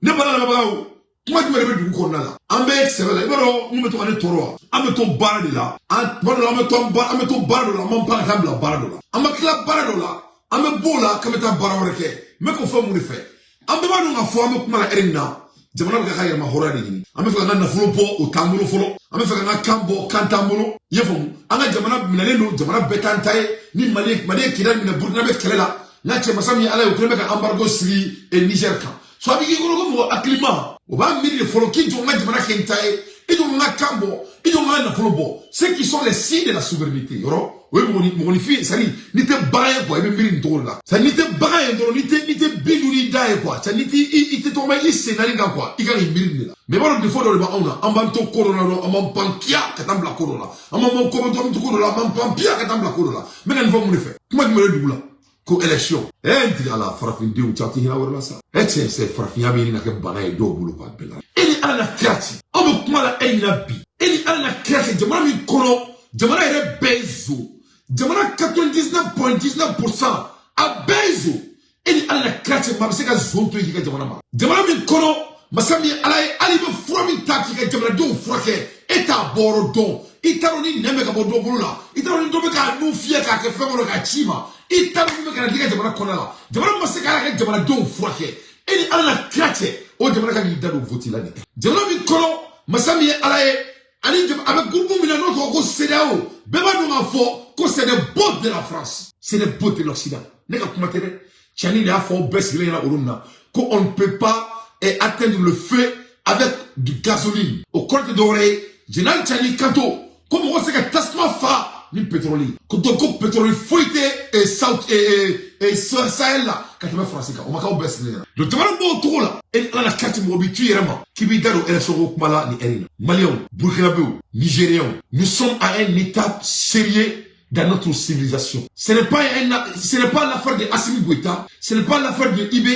Ne bala lamɛnbagaw, kuma jumɛn de bɛ dugu kɔnɔna la? An bɛ sɛbɛ la. I b'a dɔn mun bɛ to ka ne tɔɔrɔ wa? An bɛ to baara de la. An tuma dɔ la, an bɛ to baara dɔ la, an b'an pan ka taa bila baara dɔ la. An bɛ tila baara dɔ la, an bɛ b'o la k'an bɛ taa baara wɛrɛ kɛ. N bɛ k'o fɔ mun de fɛ? An bɛɛ b'a dɔn k'a fɔ an bɛ kuma la ɛri min na, jamana bɛ ka yɛrɛma hɔrɔnya de ɲini. An bɛ fɛ k'an ka nafolo bɔ, o t'an bolo fɔlɔ. An bɛ fɛ k'an ka kan bɔ, kan t'an bolo. I y'a faamu? An ka jamana minɛlen don, jamana bɛɛ t'an ta ye. Ni Mali ye Kidali minɛ, Burukina bɛ kɛlɛ la n'a cɛ. Masa min ye Ala ye, o kɛlen bɛ ka embargo sigi Niger kan. So a bɛ k'i kɔnɔ ko mɔgɔ hakilima, o b'a miiri de fɔlɔ k'i jɔ n ka jamana kɛ n ta ye, i jɔ n ka kan bɔ, i jɔ n ka nafolo bɔ, ceux qui sont les signes de la souveraineté. Yɔrɔ o ye mɔgɔninfin, c'est à dire n'i tɛ bagan ye quoi, i bɛ miiri nin cogo de la. C'est à dire n'i tɛ bagan ye dɔrɔn, n'i tɛ bin dun n'i da ye quoi, c'est à dire n'i tɛ i tɛ tɔgɔma i sen naani kan quoi, i ka nin miiri nin de la. Mais i b'a dɔn, défaut dɔ de b'anw na. An b'an to ko dɔ la dɔrɔn, an b'an pan kiya ka taa bila ko dɔ la. An b'an ko bɛ to ko dɔ la, an b'an pan piya ka taa bila ko dɔ la. N bɛ ka nin fɔ mun de fɛ? Kuma jumɛn bɛ dugu la ko élection? N tigi ala, farafindenw cɛ, aw tɛ hinɛ wɛrɛ la sa. Cɛ, c'est farafinya bɛ ɲini ka kɛ bana ye dɔw bolo quoi, bɛɛ la. E ni Ala na kira ci, aw bɛ kuma la e ɲɛna bi. E ni Ala na kira cɛ, jamana min kɔnɔ, jamana yɛrɛ bɛɛ ye zo, jamana 99,19 %, a bɛɛ ye zo. E ni Ala na kira cɛ, maa bɛ se ka zon to yen k'i ka jamana mara? Jamana min kɔnɔ, masa min ye Ala ye, hali i bɛ fura min ta k'i ka jamanadenw furakɛ, e t'a bɔyɔrɔ dɔn. I t'a dɔn ni nɛn bɛ ka bɔ dɔ bolo la, i t'a dɔn ni dɔ bɛ k'a nun fiyɛ k'a kɛ fɛn kɔnɔ k'a ci ma, i t'a dɔn min bɛ ka na di ka jamana kɔnɔna la. Jamana ma se k'a ka jamanadenw furakɛ. E ni Ala na kira cɛ, o jamana kan k'i da don vote la nin? Jamana min kɔnɔ, masa min ye Ala ye, ani a bɛ groupe min na n'o tɔgɔ ko CEDEAO, bɛɛ b'a dɔn k'a fɔ ko c'est des bottes de la France, c'est des bottes de l'Occident. Ne ka kuma tɛ dɛ, Tiani de y'a fɔ aw bɛɛ sigilen ɲɛna olu na ko on ne peut pas atteindre le feu avec du gasoline. O kɔrɔ tɛ dɔwɛrɛ ye, général Tiani kanto ko mɔgɔ se ka tasuma faga ni pétrole ye, ko donc ko pétrole foyi tɛ South Sahel la ka tɛmɛ Faransi kan. O ma k'aw bɛɛ sigilen ɲɛna? Donc jamana b'o cogo la. E ni Ala na kati, mɔgɔ b'i tu yɛrɛ ma k'i b'i da don élection ko kuma la ni ɛri na? Maliyɛnw, Burkinabéw, Nigériens, nous sommes à un état sérieux dans notre civilisation. Ce n'est pas l'affaire de Assimi Goïta, ce n'est pas l'affaire de IB,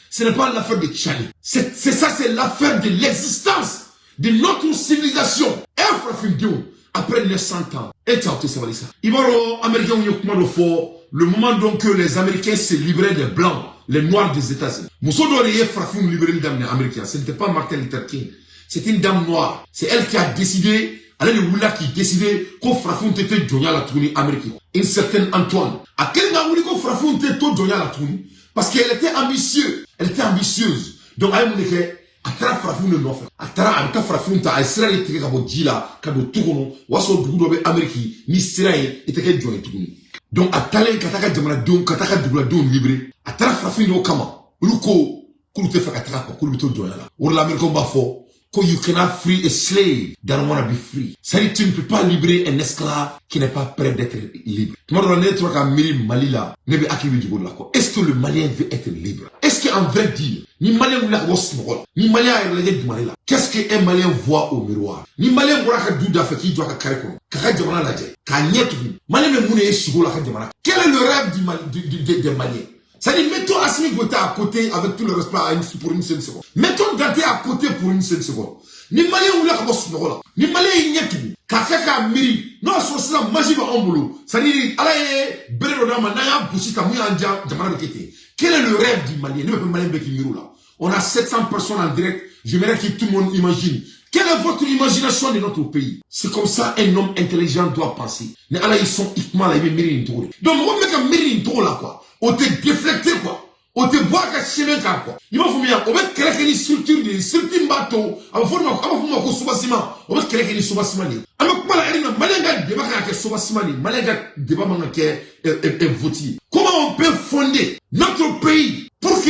ce n'est pas l'affaire de Tchani. C'est ça, c'est l'affaire de l'existence de notre civilisation. E farafindenw, après 900 ans, e cɛ, aw tɛ sabali sa. I b'a dɔn, Américains ye kuma dɔ fɔ, le moment donc que les Américains se libéraient des Blancs, les Noirs des États-Unis. Muso dɔ de ye farafinw libérali daminɛ Américain. Ce n'était pas Martin Luther King. C'est une dame noire. C'est elle qui a décidé, ale de wulila k'i décider ko farafinw tɛ to jɔnya la tuguni Amérique. Une certaine Antoine. A kɛlen ka wuli ko farafinw tɛ to jɔnya la tuguni parce qu'elle était ambitieuse. Elle était ambitieuse. Donc a ye mun de kɛ? A taara farafinw de nɔfɛ. A taara, a bɛ taa farafinw ta, a ye sira de tigɛ ka bɔ ji la ka don tu kɔnɔ. O y'a sɔrɔ dugu dɔ bɛ Amérique, ni sira ye, i tɛ kɛ jɔn ye tuguni. Donc a taalen ka taa ka jamanadenw, ka taa ka duguladenw libéré, a taara farafin dɔw kama, olu ko k'olu tɛ fɛ ka taga quoi, k'olu bɛ to jɔnya la. O de la Américains b'a fɔ ko you cannot free a slave that don't wanna be free. C'est-à-dire tu ne peux pas libérer un esclave qui n'est pas prêt d'être libre. Tuma dɔ la, ne tora ka miiri Mali la, ne bɛ hakili bɛ jigin o de la quoi. Est-ce que le Malien veut être libre? Est-ce qu'en vrai dire, ni Malien wulila ka bɔ sunɔgɔ la, ni Malien y'a yɛrɛ lajɛ jumɛn la, qu'est-ce qu'un Malien voit au miroir? Ni Malien bɔra ka du da fɛ k'i jɔ a ka carré kɔnɔ, k'a ka jamana lajɛ, k'a ɲɛ tugun, Malien bɛ mun de ye sugo la ka jamana? Quel est le rêve du Mali, des Maliens? C'est-à-dire, mettons Assimi Goïta à côté avec tout le respect pour une seule seconde. Mettons Dante à côté pour une seule seconde. Ni Malien wulila ka bɔ sunɔgɔ la, ni Malien y'i ɲɛ tugun k'a kɛ k'a miiri, n'o y'a sɔrɔ sisan magie bɛ anw bolo, c'est-à-dire Ala ye bere dɔ d'an ma, n'an y'a gosi ka mun y'an diya, jamana bɛ kɛ ten. Quel est le rêve du Malien? Ne bɛ fɛ Malien bɛɛ k'i miiri o la. On a 700 personnes en direct. J'aimerais que tout le monde imagine. Quelle est votre imagination de notre pays? C'est comme ça un homme intelligent doit penser. Ni Ala y'i sɔn hikma la, i bɛ miiri nin cogo de. Donc mɔgɔ min bɛ ka miiri nin cogo la quoi, o tɛ déflecter quoi. O tɛ bɔ a ka chemin kan quoi. I b'a faamuya, o bɛ kɛlɛ kɛ ni structure de ye, structure min b'a to a bɛ fɔ o ma, an b'a fɔ o ma ko soubassement. O bɛ kɛlɛ kɛ ni soubassement de ye. An bɛ kuma la ɛri min na, Malien ka débat kan ka kɛ soubassement de ye, Malien ka débat man ka kɛ vote ye. Comment on peut fonder notre pays pour que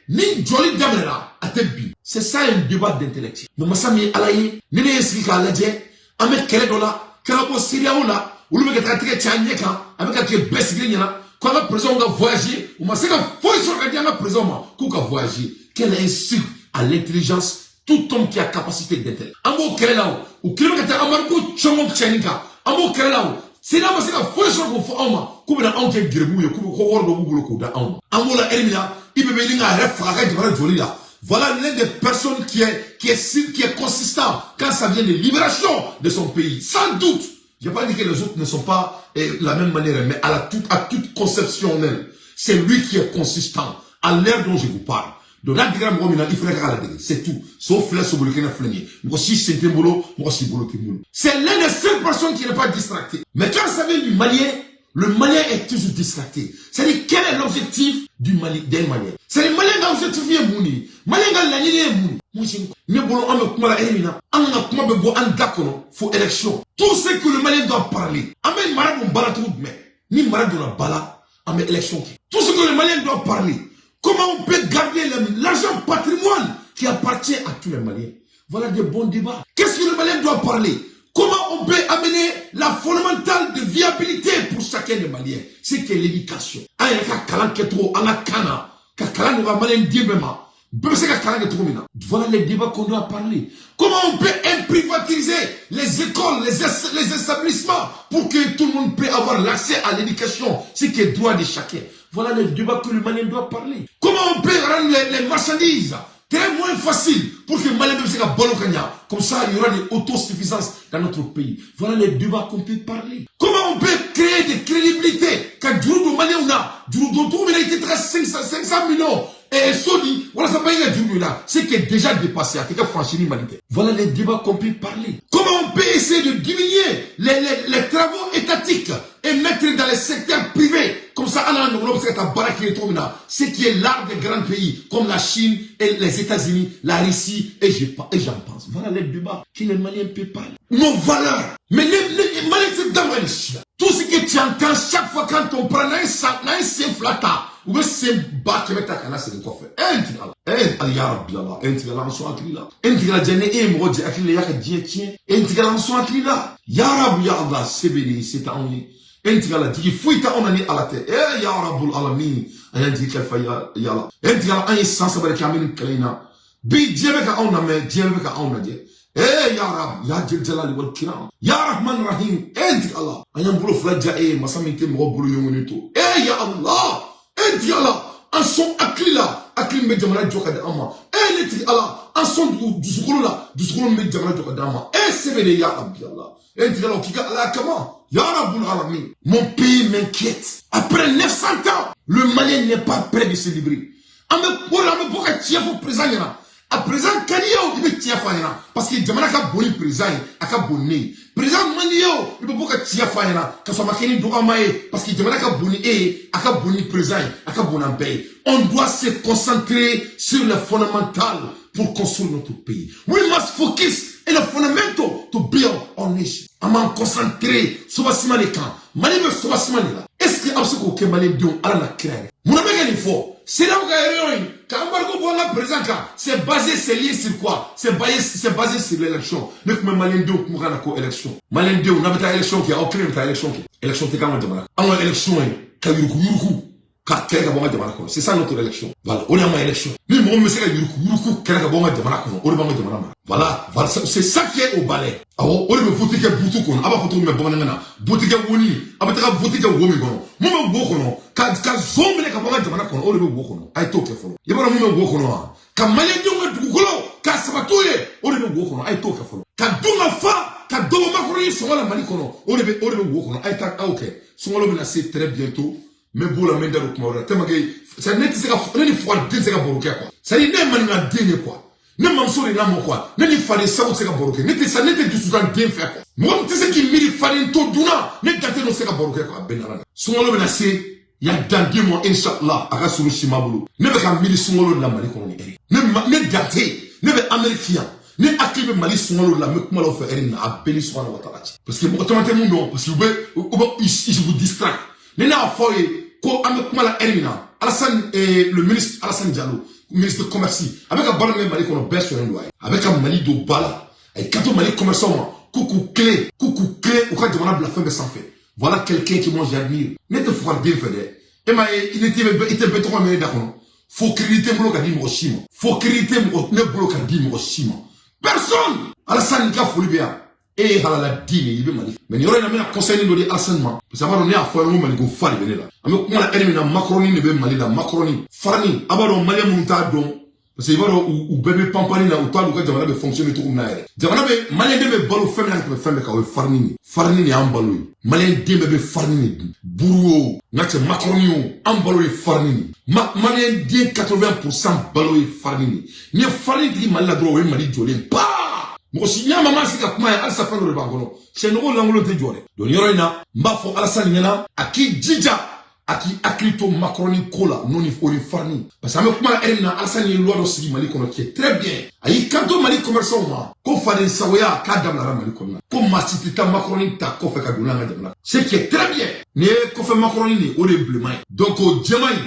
ni jɔli daminɛna, a tɛ bin? C'est ça un débat d'intellectuel. Mais masa min ye Ala ye, ni ne ye sigi k'a lajɛ, an bɛ kɛlɛ dɔ la, k'an ka bɔ CEDEAO la, olu bɛ ka taga tigɛ cɛ an ɲɛ kan, a bɛ ka kɛ bɛɛ sigilen ɲɛna ko an ka président ka voyager. U ma se ka foyi sɔrɔ ka di an ka président ma k'u ka voyager. Quelle insulte à l'intelligence, tout homme qui a capacité d'intellect. An b'o kɛlɛ la, o u kɛlen bɛ ka taa embargo cɔngɔ cɛnni kan, an b'o kɛlɛ la. O CEDEAO ma se ka foyi sɔrɔ k'o fɔ anw ma k'u bɛna anw kɛ geribuw ye, k'u bɛ ko wari dɔ b'u bolo k'o da anw ma. An b'o la ɛri min na, i bɛ ɲini k'a yɛrɛ faga a ka jamana jɔli la. Voilà l'une des personnes qui est consistant quand ça vient de libération de son pays. Sans doute. Je n'ai pas dit que les autres ne sont pas la même manière, mais à toute conception même, c'est lui qui est consistant à l'heure dont je vous parle. Donc n'a digira mɔgɔ min na, i fana ka k'a ladege, c'est tout. So filɛ, sobolikɛnɛ filɛ nin ye, mɔgɔ si sen tɛ n bolo, mɔgɔ si bolo tɛ n bolo. C'est l'un des seules personnes qui n'est pas distracté. Mais quand ça vient du Malien, le Malien est toujours distracté. C'est-à-dire, quel est l'objectif du Mali, d'un Malien? C'est le Malien ka objectif ye mun de ye? Malien ka laɲini ye mun de ye? Moi, je ne bolo an bɛ kuma la heure min na, an ka kuma bɛ bɔ an da kɔnɔ fo élection. Tout ce que le Malien doit parler, an bɛ mara don ba la cogo jumɛn? Ni mara donna ba la, an bɛ élection kɛ. Tout ce que le Malien doit parler, comment on peut garder l'argent patrimoine qui appartient à tous les Maliens. Voilà des bons débats. Qu'est-ce que le Malien doit parler? Comment on peut amener la fondamentale de viabilité pour chacun des Maliens? C'est que l'éducation. An yɛrɛ ka kalan kɛcogo an ka kan na, ka kalan nɔgɔya Malien den bɛɛ ma. Bɛɛ bɛ se ka kalan kɛ cogo min na. Voilà les débats qu'on doit parler. Comment on peut privatiser les écoles, les établissements pour que tout le monde puisse avoir l'accès à l'éducation, ce qui est droit de chacun. Voilà les débats que le Malien doit parler. Comment on peut rendre les marchandises très moins facile pour que le Malien puisse se balo ka ɲa? Comme ça, il y aura des autosuffisances dans notre pays. Voilà les débats qu'on peut parler. Comment on peut créer des crédibilités? Ka juru don Malien na, juru don cogo min na i tɛ taga 500, 500 millions et sodi walasa ba ka juru don i la, c'est qui est déjà dépassé, a tɛ kɛ franchi ni Mali tɛ. Voilà les débats qu'on peut parler. Comment on peut essayer de diminuer les travaux étatiques et mettre dans les secteurs privés? Comme ça, an n'a ɲɔgɔnnaw bɛ se ka taa baara kɛ cogo min na. Ce qui est l'art des grands pays comme la Chine et les États-Unis, la Russie et j'en pense. Voilà les débats que les Maliens peuvent parler. Nos valeurs. Mais les Maliens tɛ da nin si la. Tout ce que tu entends chaque fois quand on prend, n'an ye san, n'an ye sen fila ta, u bɛ sen 100 000 ta ka na segin kɔfɛ. E n tigɛ la. E ali ya Rabbi ala. E n tigɛ la, an sɔn hakili la. E n tigɛ la jɛ ni e ye mɔgɔ jɛ hakili la, i y'a ka diɲɛ tiɲɛ. E n tigɛ la, an sɔn hakili la. Ya Rabbi ya Allah, se bɛ de ye, se tɛ anw ye. E n tigɛ la, jigi foyi tɛ anw na ni Ala tɛ. E ya Rabbul alamin, an y'an jigi kalifa ya la. E n tigɛ la, an ye san 3 de kɛ an bɛ nin kɛlɛ in na. Bi diɲɛ bɛ ka anw lamɛn, diɲɛ bɛ ka anw lajɛ. Eh ya Rab, ya Jal Jalali wal Kiram, ya Rahman Rahim, eh n Allah. An y'an bolo fila ja e ye, masa min tɛ mɔgɔ bolo ɲɔgɔn to. Eh ya Allah, eh n tigi Allah, an sɔn hakili la, hakili min bɛ jamana jɔ ka di an ma. Eh ne tigi Allah, an sɔn dusukolo la, dusukolo min bɛ jamana jɔ ka di an ma. Eh sɛbɛ de ya Rabbi Allah. Eh n tigi Allah, o k'i ka Ala kama. Ya Rabbul Alamin. Mon pays m'inquiète. Après 900 ans, le Malien n'est pas prêt de se libérer. An bɛ o de la, an bɛ bɔ ka tiɲɛ fɔ président ɲɛna. A président ka di ye o, i bɛ tiɲɛ fɔ a ɲɛna, parce que jamana ka bon ni président ye, a ka bon ni ne ye. Président man di ye o, i bɛ bɔ ka tiɲɛ fɔ a ɲɛna ka sɔrɔ a ma kɛ ni dɔgɔma ye, parce que jamana ka bon ni e ye, a ka bon ni président ye, a ka bon n'an bɛɛ ye. On doit se concentrer sur le fondamental pour construire notre pays. We must focus in the fundamental to build our nation. An b'an concentrer soubassement de kan. Mali bɛ soubassement de la. Est ce que aw bɛ se k'o kɛ, Maliyɛndenw, Ala na kira yɛrɛ? Munna bɛ ka nin fɔ? CEDEAO ka réunion in ka embargo bɔ an ka président kan, c'est basé, c'est lié sur quoi? C'est basé sur l'élection. Ne tun bɛ Maliyɛndenw kumakan na ko élection. Maliyɛndenw, n'a bɛ taa élection kɛ, aw kelen bɛ taa élection kɛ. Élection tɛ k'an ka jamana. An ka élection ye ka yuruku yuruku k'a kɛlɛ ka bɔ an ka jamana kɔnɔ. C'est ça notre élection. Voilà, o de y'an ka élection. Ni mɔgɔ min bɛ se ka yuruku yuruku kɛlɛ ka bɔ an ka jamana kɔnɔ, o de b'an ka jamana mara. Voilà, c'est ça qui est au balai. Awɔ, o de bɛ vote kɛ butu kɔnɔ. A b'a fɔ cogo min bamanankan na, vote kɛ woni, a bɛ taga vote kɛ wo min kɔnɔ, mun bɛ wo kɔnɔ, ka zon minɛ ka bɔ an ka jamana kɔnɔ, o de bɛ wo kɔnɔ. A ye t'o kɛ fɔlɔ. I b'a dɔn mun bɛ wo kɔnɔ wa? Ka Maliyɛndenw ka dugukolo k'a sabati ye, o de bɛ wo kɔnɔ. A ye t'o kɛ fɔlɔ. Ka dun ka fa, ka dɔ bɔ makɔrɔni sɔngɔ la Mali kɔnɔ, o de bɛ wo kɔnɔ. A ye taa aw kɛ. Sunkalo bɛna se très bientôt. N bɛ b'o la, n bɛ n da don kuma wɛrɛ la, tellement que c'est ne tɛ se ka, ne ni fugariden tɛ se ka baro kɛ quoi. C'est à dire ne ye maninkaden ye quoi. Ne mamuso de lamɔ quoi. Ne ni faden sago tɛ se ka baro kɛ. Ne tɛ sa, ne tɛ dusukan den fɛ quoi. Mɔgɔ min tɛ se k'i miiri faden to dunna, ne dante n'o se ka baro kɛ quoi. A bɛɛ nana. Sunkalo bɛna se ya dans 2 mois, inshallah, a ka surun sima bolo. Ne bɛ ka miiri sunkalo de la Mali kɔnɔ ni ɛri. Ne ma, ne dante, ne bɛ Amérique yan. Ne hakili bɛ Mali sunkalo la, n bɛ kuma la o fɛ ɛri in na, a bɛɛ ni subahana wa taala cɛ. Parce que mɔgɔ caman tɛ mun dɔn, parce que u bɛ ils vous distract. Ne n'a fɔ aw ye ko an bɛ kuma la ɛri min na, Alassane, le ministre Alassane Diallo, ministre de commerce, a bɛ ka baara min kɛ Mali kɔnɔ, bɛɛ sɔnnen don a ye. A bɛ ka Mali don ba la. A ye kanto Mali commerçant ma k'u k'u tilen u ka jamana bila fɛn bɛɛ sanfɛ. Voilà quelqu'un qui moi j'admire. Ne tɛ fugariden fɛ dɛ. E m'a ye, ne tɛ, i tɛ bɛɛ tɔgɔ mɛn ne da kɔnɔ. Faux crédit tɛ n bolo ka di mɔgɔ si ma. Faux crédit tɛ mɔgɔ ne bolo ka di mɔgɔ si ma. Personne. Alassane ka foli bɛ yan. E ye halala den de ye, i bɛ Mali. Mais nin yɔrɔ in na, n bɛna conseil dɔ di Alassane ma. Parce que a b'a dɔn ne y'a fɔ a ye ko Maliko fa de bɛ ne la. An bɛ kuma la ɛri min na, macaroni de bɛ Mali la, macaroni. Farani, a b'a dɔn Maliyɛn minnu t'a dɔn. Parce que i b'a dɔn, u bɛɛ bɛ panpanni na, u t'a dɔn u ka jamana bɛ fonctionner cogo min na yɛrɛ. Jamana bɛ, Maliyɛn den bɛ balo fɛn min na ka tɛmɛ fɛn bɛɛ kan, o ye farini de ye. Farini de y'an balo ye. Maliyɛn den bɛɛ bɛ farini de dun. Buru o, n ka cɛ, macaroni o, an balo ye farini de ye. Maliyɛn den 80% balo ye farini de ye. N'i ye farini tigi Mali la dɔrɔn, o ye Mali jɔlen paa. Mɔgɔ si ɲɛ ma se ka kuma ye halisa, fɛn dɔ de b'an kɔnɔ. Sɛnɔgɔ lankolon tɛ jɔ dɛ. Donc yɔrɔ in na, n b'a fɔ Alassane ɲɛna, a k'i jija, a k'i hakili to macaroni ko la, n'o ni o ni farini. Parce que an bɛ kuma la heure min na, Alassane ye loi dɔ sigi Mali kɔnɔ qui est très bien. A y'i kanto Mali commerçant ma ko faden sagoya k'a dabilara Mali kɔnɔ, ko maa si tɛ taa macaroni ta kɔfɛ ka don n'an ka jamana, ce qui est très bien. Nin ye kɔfɛ macaroni de ye, o de ye bilenman ye. Donc o jɛman in,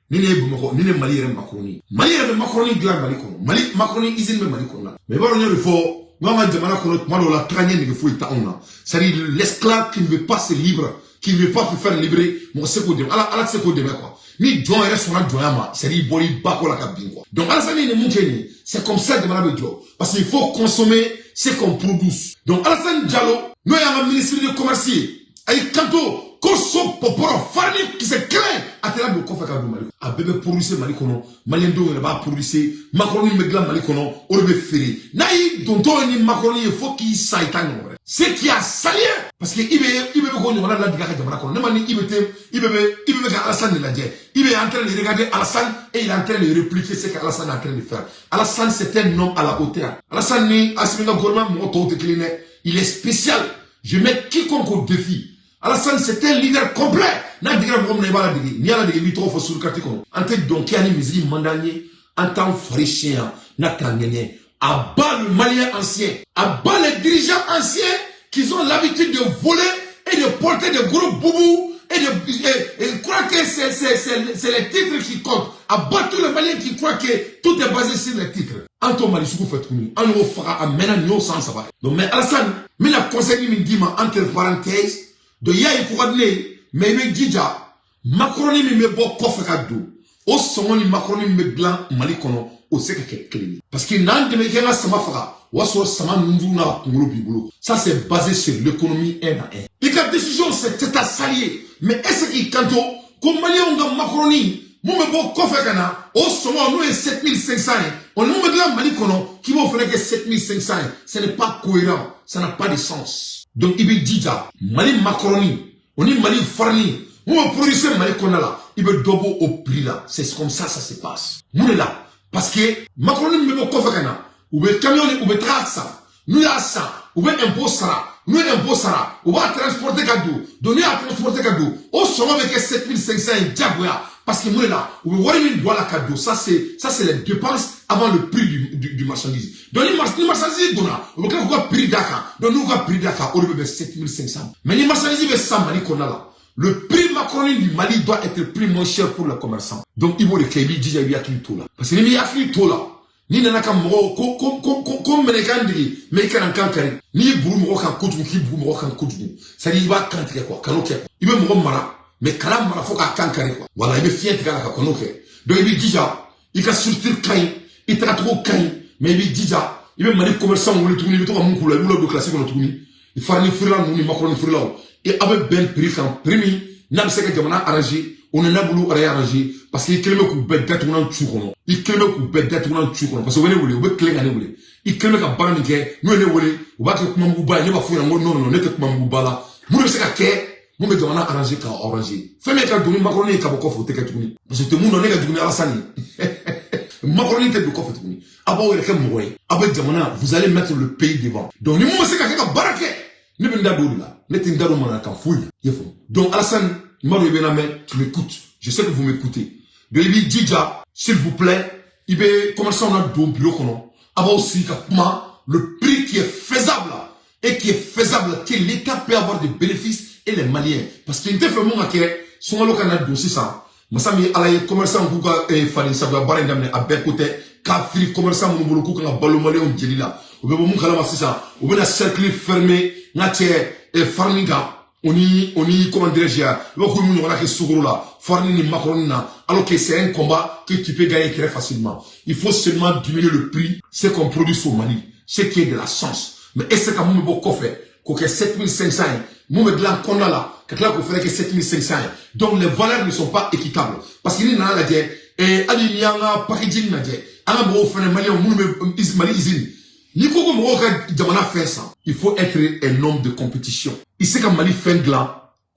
ni ne ye Bamakɔ, ni ne Mali yɛrɛ macaroni, Mali yɛrɛ bɛ macaroni dilan Mali kɔnɔ. Mali macaroni usine bɛ Mali kɔnɔ. Mais i b'a dɔn, n y'o de fɔ n k'an ka jamana kɔnɔ, tuma dɔw la, tagaɲɛ nege foyi tɛ anw na. C'est à dire, l'esclave qui ne veut pas se libre, qui ne veut pas se faire libérer, mɔgɔ se k'o dɛmɛ, Ala, Ala tɛ se k'o dɛmɛ quoi. Ni jɔn yɛrɛ sɔnna jɔnya ma, c'est à dire i bɔra i ba kɔ la ka bin quoi. Donc Alassane ye nin mun kɛ nin ye, c'est comme ça jamana bɛ jɔ, parce qu'il faut consommer ce qu'on produit. Donc Alassane Diallo, n'o y'an ka ministre de commerce ye, a y'i kanto ko so pɔpɔrɔ farini kisɛ kelen a tɛna don kɔfɛ ka don Mali. A bɛɛ bɛ produire Mali kɔnɔ, Maliyɛndenw yɛrɛ b'a produire. Macaroni bɛ dilan Mali kɔnɔ, o de bɛ feere. N'a y'i dontɔ ni macaroni ye fo k'i sa, i t'a ɲɔgɔn wɛrɛ. Ce qui a salué, parce que IB bɛ k'o ɲɔgɔnna ladege a ka jamana kɔnɔ. Ne ma ni IB tɛ, IB bɛ ka Alassane de lajɛ. IB est en train de regarder Alassane et il est en train de répliquer ce que Alassane est en train de faire. Alassane, c'est un homme à la hauteur. Alassane ni Assimi ka gouvernement mɔgɔ tɔw tɛ kelen dɛ. Il est spécial. Je mets quiconque au défi. Alassane, c'est un leader complet. N'a digira mɔgɔ min na, i b'a ladege. N'i y'a ladege, i b'i tɔgɔ fɔ sur carte kɔnɔ. An tɛ dɔnkɛ ni misiri man d'an ye. An t'an fari siɲɛ yan n'a t'an ŋɛɲɛ. À bas le Malien ancien. À bas les dirigeants anciens qui ont l'habitude de voler et de porter de gros boubous et croire que c'est les titres qui comptent. À bas tous les Maliens qui croient que tout est basé sur les titres. An t'o Mali sugu fɛ tuguni. An y'o faga a mɛnna, nin y'o san 3 ye. Donc mais Alassane, n bɛna conseil min d'i ma entre parenthèses, donc i y'a ye ko ka di ne ye, mais i bɛ jija, macaroni min bɛ bɔ kɔfɛ ka don, o sɔngɔ ni macaroni min bɛ dilan Mali kɔnɔ, o se ka kɛ kelen ye. Parce que n'an dɛmɛ i kɛ n ka sama faga, o y'a sɔrɔ sama nunjuru n'a kunkolo b'i bolo. Ça, c'est basé sur l'économie un à un. I ka décision, c'est à saluer, mais est ce k'i kanto ko Maliyɛnw ka macaroni mun bɛ bɔ kɔfɛ ka na, o sɔngɔ n'o ye 7500 ye, o ni mun bɛ dilan Mali kɔnɔ, k'i b'o fana kɛ 7500 ye, ce n'est pas cohérent, ça n'a pas de sens. Donc i bɛ jija, Mali macaroni o ni Mali farini mun bɛ produire Mali kɔnɔna la, i bɛ dɔ bɔ o prix la. C'est comme ça ça se passe. Mun de la? Parce que macaroni min bɛ bɔ kɔfɛ ka na, u bɛ camion ni u bɛ taga san. N'u y'a san, u bɛ impôt sara. N'u ye impôt sara, u b'a transporter ka don. Donc n'u y'a transporter ka don, o sɔngɔ bɛ kɛ 7500 ye diyagoya. Parce que mun de la? U bɛ wari min don a la ka don, ça c'est les dépenses avant le prix du marchandise. Donc ni marchandise donna, u bɛ tila k'u ka prix d'a kan. Donc n'u ka prix d'a kan, o de bɛ bɛn 7500. Mais ni marchandise bɛ san Mali kɔnɔna la, le prix macaroni du Mali doit être plus moins cher pour le commerçant. Donc i b'o de kɛ, i b'i jija, i b'i hakili t'o la. Parce que ni m'i hakili t'o la, n'i nana ka mɔgɔw ko minɛ i kan dege, mais i kana n kan kari. N'i y'i buru mɔgɔ kan kojugu, k'i buru mɔgɔ kan kojugu, c'est à dire i b'a kan tigɛ quoi, kan'o kɛ. I bɛ mɔgɔ mara, mais kana mara fo k'a kan kari quoi. Voilà, i bɛ fiɲɛ tigɛ a la ka kan'o kɛ. Donc i b'i jija, i ka structure ka ɲi, i tagacogo ka ɲi, mais i b'i jija, i bɛ Mali commerçant wele tuguni, i bɛ to ka mun k'u la, i b'u ladon kilasi kɔnɔ tuguni. Farini feerela ninnu ni macaroni feerelaw, e aw bɛ bɛn prix kan, prix min n'a bɛ se ka jamana arranger, o ni n'a bolo yɛrɛ arranger. Parce que i kelen bɛ k'u bɛɛ datugulan cu kɔnɔ, i kelen bɛ k'u bɛɛ datugulan cu kɔnɔ. Parce que u bɛ ne wele, u bɛ tilen ka ne wele. I kelen bɛ ka baara min kɛ, n'u ye ne wele, u b'a kɛ kumamuguba ye. Ne b'a f'u ɲɛna ko non, non, ne tɛ kumamuguba la. Mun de bɛ se ka kɛ mun bɛ jamana arranger k'a arranger? Fɛn min ka don ni macaroni ye ka bɔ kɔfɛ, o tɛ kɛ tuguni. Parce que o tɛ mun dɔn, ne ka jugu ni Alassane ye. Macaroni tɛ don kɔfɛ tuguni. Aw b'aw yɛrɛ kɛ mɔgɔ ye, aw bɛ jamana, vous allez mettre le pays devant. Donc ni mun bɛ se ka kɛ ka baara kɛ, ne bɛ n da don o de la. Ne tɛ n da don mananakan foyi la, i y'a faamu. Donc Alassane, n b'a dɔn i bɛ n lamɛn, tu m'écoutes, je sais que vous m'écoutez. Donc i b'i jija, s'il vous plaît, i bɛ commerçant na don bureau kɔnɔ, a b'aw sigi ka kuma le prix qui est faisable et qui est faisable, que l'État peut avoir des bénéfices et les Maliens. Parce que n tɛ fɛ mun ka kɛ, sunkalo ka na don sisan, masa min ye Ala ye, commerçant k'u ka faden sagoya baara in daminɛ, a bɛɛ ko tɛ k'a firi commerçant minnu bolo k'u kan ka balo Maliyɛnw jeli la, u bɛ bɔ mun kalama sisan, u bɛna cercle fermé n ka cɛ farini kan, o ni comment dirais-je, i b'a fɔ k'u y'u ɲɔgɔnna kɛ sukaro la, farine ni macaroni na, alors que c'est un combat que tu peux gagner très facilement. Il faut seulement diminuer le prix, ce qu'on produit au Mali, ce qui est de la sens. Mais est ce que mun bɛ bɔ kɔfɛ k'o kɛ 7500 ye, mun bɛ dilan kɔnɔna la ka tila k'o fɛnɛ kɛ 7500 ye? Donc les valeurs ne sont pas équitables. Parce que n'i nana lajɛ, hali n'i y'an ka packaging lajɛ, An ka mɔgɔw fɛnɛ, Maliyɛnw minnu bɛ Mali usine, n'i ko ko mɔgɔw ka jamana fɛn san, il faut être un homme de compétition. I se ka Mali fɛn dilan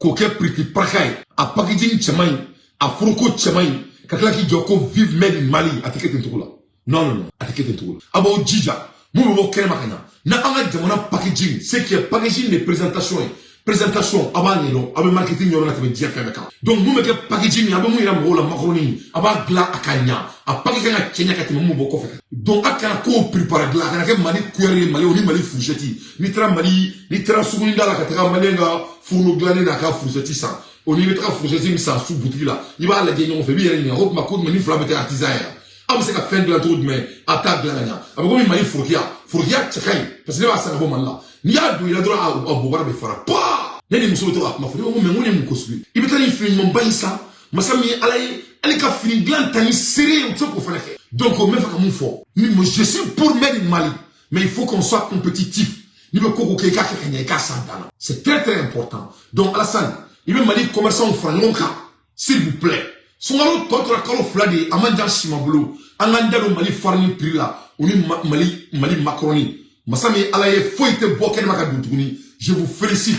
k'o kɛ piriti paraka ye, a packaging cɛ man ɲi, a foroko cɛ man ɲi, ka tila k'i jɔ ko "Vive made in Mali". A tɛ kɛ ten cogo la. Non, non, non, a tɛ kɛ ten cogo la. A b'aw jija, mun bɛ bɔ kɛnɛma ka na na an ka jamana packaging, ce qui est packaging de présentation ye, présentation, a b'a ɲɛdɔn, a bɛ marketing yɔrɔ la tɛmɛ diɲɛ fɛn bɛɛ kan. Donc mun bɛ kɛ packaging ye, a bɛ mun yira mɔgɔw la, macaroni, a b'a dilan a ka ɲa, a paquet kan ka cɛ ɲɛ ka tɛmɛ mun bɔ kɔfɛ. Donc a kana kow préparer dilan, a kana kɛ Mali cuillère ye, Mali o ni Mali fourchette. N'i taara Mali, n'i taara suguninda la ka taga Maliyɛn ka fourneau dilannen n'a ka fourchette san, o n'i bɛ taga fourchette min san su butigi la, i b'a lajɛ ɲɔgɔn fɛ, i b'i yɛrɛ ɲininka ko tuma ko jumɛn ni fila bɛ kɛ artisan ye. Aw bɛ se ka fɛn dilan cogo jumɛn, a t'a dilan ka ɲa? A bɛ komi Mali forokiya. Forokiya cɛ ka ɲi parce que ne b'a san ka bɔ Mali la. N'i y'a don i la dɔrɔn, a bobara bɛ fara paa. Ne ni muso bɛ to k'a kuma fɔ. Ne ko, mais n ko nin ye mun ko sugu ye? I bɛ taa nin fini ɲumanba in san, masa min ye Ala ye, hali ka fini dilan ta ni seere ye, u tɛ se k'o fana kɛ. Donc n bɛ fɛ ka mun fɔ? Ni je suis pour made in Mali, mais il faut qu'on soit compétitif. N'i bɛ ko ko kɛ, i k'a kɛ ka ɲɛ, i k'a san dan na. C'est très très important. Donc Alassane, i bɛ Mali commerçant fara ɲɔgɔn kan, s'il vous plaît. Sunkalo tɔ tora kalo 2 de ye, a man jan si ma bolo. An k'an da don Mali farine prix la, o ni Mali macaroni. Masa min ye Ala ye, foyi tɛ bɔ kɛnɛma ka don tuguni. Je vous félicite,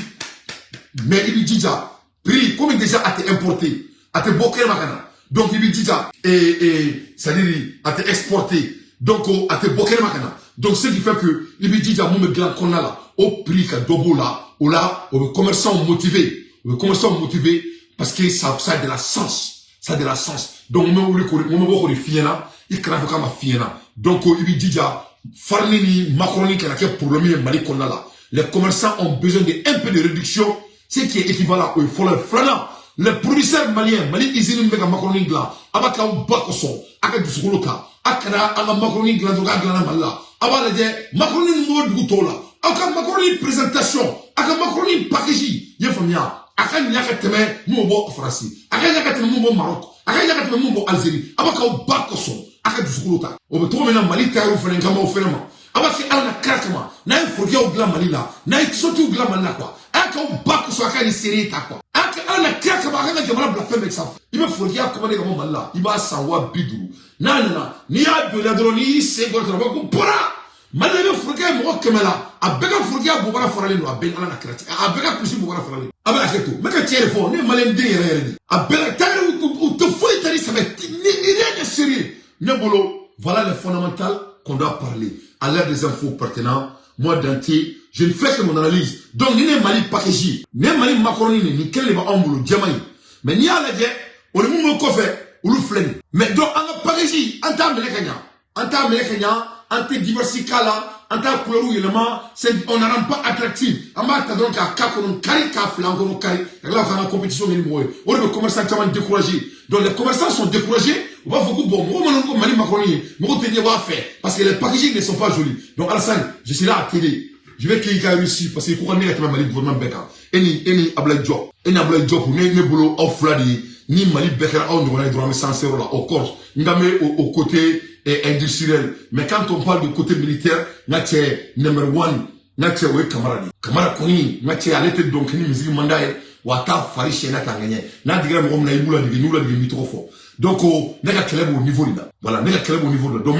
mais i b'i jija prix, komi déjà a tɛ importer, a tɛ bɔ kɛnɛma ka na. Donc i b'i jija et c'est à dire a tɛ exporter, donc a tɛ bɔ kɛnɛma ka na. Donc ce qui fait que i b'i jija, mun bɛ dilan kɔnɔna la, o prix ka dɔ b'o la. O la, o bɛ commerçant motiver, o bɛ commerçant motiver parce que ça a de la sens, ça a de la sens. Donc n bɛ wuli k'o, n bɛ bɔ k'o de f'i ɲɛna. I kana fɔ k'a ma f'i ɲɛna. Donc i b'i jija, farine ni macaroni kana kɛ problème ye Mali kɔnɔna la. Les commerçants ont besoin de un peu de réduction, ce qui est équivalent. O ye fɔlɔ ye. Filanan, les producteurs maliens, Mali usine min bɛ ka macaroni dilan, a b'a k'aw ba kosɔn, a ka dusukolo ta. A kana an ka macaroni dilan dɔrɔn k'a dilanna Mali la. A b'a lajɛ, macaroni ninnu bɔ dugu tɔw la, aw ka macaroni présentation, a ka macaroni package, i ye faamuya, a ka ɲa ka tɛmɛ mun bɛ bɔ Faransi, a ka ɲa ka tɛmɛ mun bɔ Maroc, a ka ɲa ka tɛmɛ mun bɔ Algérie. A b'a k'aw ba kosɔn, a ka dusukolo ta. O bɛ cogo min na, Mali tailleur fana kama, o fana ma, a b'a kɛ Ala na kira kama. N'a ye forokiyaw dilan Mali la, n'a ye t-shirtiw dilan Mali la quoi, a y'a k'aw ba kosɔn, a ka nin seere ta quoi. A y'a kɛ Ala na kira kama, a ka ka jamana bila fɛn bɛɛ sanfɛ. I bɛ forokiya commandé ka bɔ Mali la, i b'a san 50 000. N'a nana, n'i y'a don i la dɔrɔn, n'i y'i sen kɔrɔ dɔrɔn, a b'a fɔ ko bɔra Mali la. I bɛ forokiya ye mɔgɔ 100 la, a bɛɛ ka forokiya bobara faralen don, a bɛɛ ni Ala na kira cɛ, a bɛɛ ka kulusi bobara faralen. A bɛ hakɛ to, n bɛ ka tiɲɛ de fɔ. Ne ye Maliyɛn den yɛrɛ yɛrɛ de, a bɛɛ la tailleur u tɛ foyi ta ni sɛbɛ ni rien de sérieux ne bolo. Voilà les fondamentales qu'on doit parler à l'heure des infos pertinents. Moi, Dante, je ne fais que mon analyse. Donc ni ne Mali package, ni Mali macaroni, ni nin kelen de b'anw bolo, jɛman in. Mais n'i y'a lajɛ, o ni mun bɛ kɔfɛ, olu filɛ nin. Mais donc an ka package, an t'a minɛ ka ɲa, an t'a minɛ ka ɲa, an tɛ diversité k'a la, an t'a couleur yɛlɛma, c'est on n'en rend pas attractif. An b'a ta dɔrɔn k'a k'a kɔnɔ kari, k'a fila an kɔnɔ kari, ka tila k'an ka compétition kɛ ni mɔgɔ ye. O de bɛ commerçant caman décourager. Donc les commerçants sont découragés. U b'a fɔ ko bon, mɔgɔ minnu ko Mali macaroni ye, mɔgɔw tɛ ɲɛ bɔ a fɛ parce que les packaging ne sont pas jolis. Donc Alassane, je serai à télé, je vais k'i ka réussir parce que ko ka ne ka tɛmɛ Mali gouvernement bɛɛ kan. E ni Ablaye Diop, e ni Ablaye Diop, ne bolo aw fila de ye. Ni Mali bɛɛ kɛra aw ɲɔgɔnna ye dɔrɔn, an bɛ s'an seyɔrɔ la. Au corps n ka bɛ au côté industriel, mais quand on parle de côté militaire, n ka cɛ number one, n ka cɛ, o ye Kamara de ye. Kamara kɔni, n ka cɛ, ale tɛ dɔn kɛ ni misiri man d'a ye, wa a t'a fari siyɛn k'a ŋɛɲɛ. N'a digira mɔgɔ min na, i b'u ladege, n'u ladege, n b'i tɔgɔ fɔ. Donc ne ka kɛlɛ b'o niveau de la. Voilà, ne ka kɛlɛ b'o niveau de la. Donc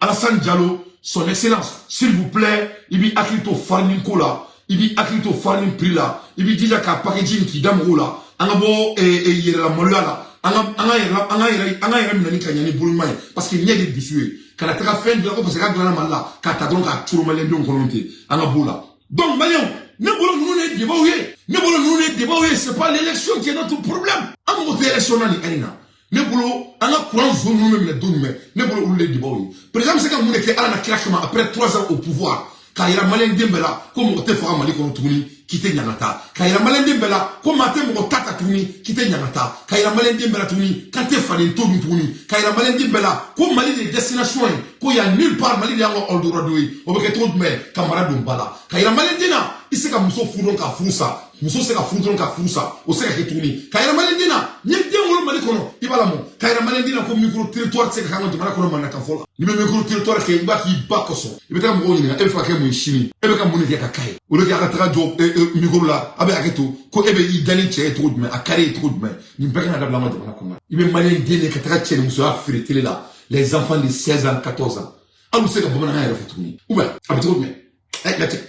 Alassane Diallo, son excellence, s'il vous plaît, i b'i hakili to farine ko la, i b'i hakili to farine prix la, i b'i jija ka packaging k'i da mɔgɔw la. An ka bɔ yɛrɛla maloya la, an ka yɛrɛ minɛ ka ɲɛ ni bolo ɲuman ye, parce que ɲɛ de dusu ye. Kana taga fɛn dilan ko parce que k'a dilanna Mali la, k'a ta dɔrɔn k'a turu Maliyɛndenw kɔnɔ ten, an ka b'o la. Donc Maliyɛnw, ne bolo ninnu de ye débatw ye, ne bolo ninnu de ye débatw ye. C'est pas l'élection qui est notre problème. An mago tɛ élection na nin année na. Ne bolo, an ka courant zone ninnu bɛ minɛ don jumɛn? Ne bolo, olu de ye débatw ye. Président bɛ se ka mun de kɛ Ala na kira kama après 3 ans au pouvoir, k'a yira Maliyɛnden bɛɛ la ko mɔgɔ tɛ faga Mali kɔnɔ tuguni k'i tɛ ɲangata, k'a yira Maliyɛnden bɛɛ la ko maa tɛ mɔgɔ ta ta tuguni k'i tɛ ɲangata, k'a yira Maliyɛnden bɛɛ la tuguni k'an tɛ faden to dun tuguni, k'a yira Maliyɛnden bɛɛ la ko Mali de ye destination ye, ko yan nulle part Mali de y'an ka Eldorado ye? O bɛ kɛ cogo jumɛn ka mara don ba la, k'a yira Maliyɛnden na i se ka muso furu dɔrɔn k'a furu sa, muso se ka furu dɔrɔn ka furu sa, o se ka kɛ tuguni, k'a yira Maliyɛnden na n'i ye den wolo Mali kɔnɔ, i b'a lamɔ, k'a yira Maliyɛnden na ko micro trottoir tɛ se ka k'an ka jamana kɔnɔ mankan fɔ la? N'i bɛ micro trottoir kɛ, i b'a k'i ba kosɔn. I bɛ taa mɔgɔw ɲininka, e bɛ fɛ ka kɛ mun ye sini? E bɛ ka mun de kɛ ka k'a ye? O de kɛ a ka taga jɔ micro la, a bɛ hakɛ to ko e bɛ i da ni cɛ ye cogo jumɛn, a kari ye cogo jumɛn? Nin bɛɛ kan ka dabila an ka jamana kɔnɔ. I bɛ Maliyɛn den de ka taga cɛ ni musoya feere télé la. Les enfants de 16 ans, 14 ans, hali u tɛ se ka bamanankan yɛrɛ fɔ tuguni. Ou bien a bɛ cogo jumɛn? Ɛ lajɛ,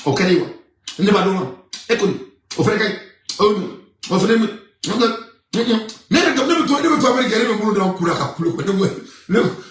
o kɛra ye wa? Ne b'a dɔn wa? E kɔni, o fana ka ɲi, o fana ne yɛrɛ, ne bɛ to Amérique, ne bɛ n bolo da n kunna ka kule quoi.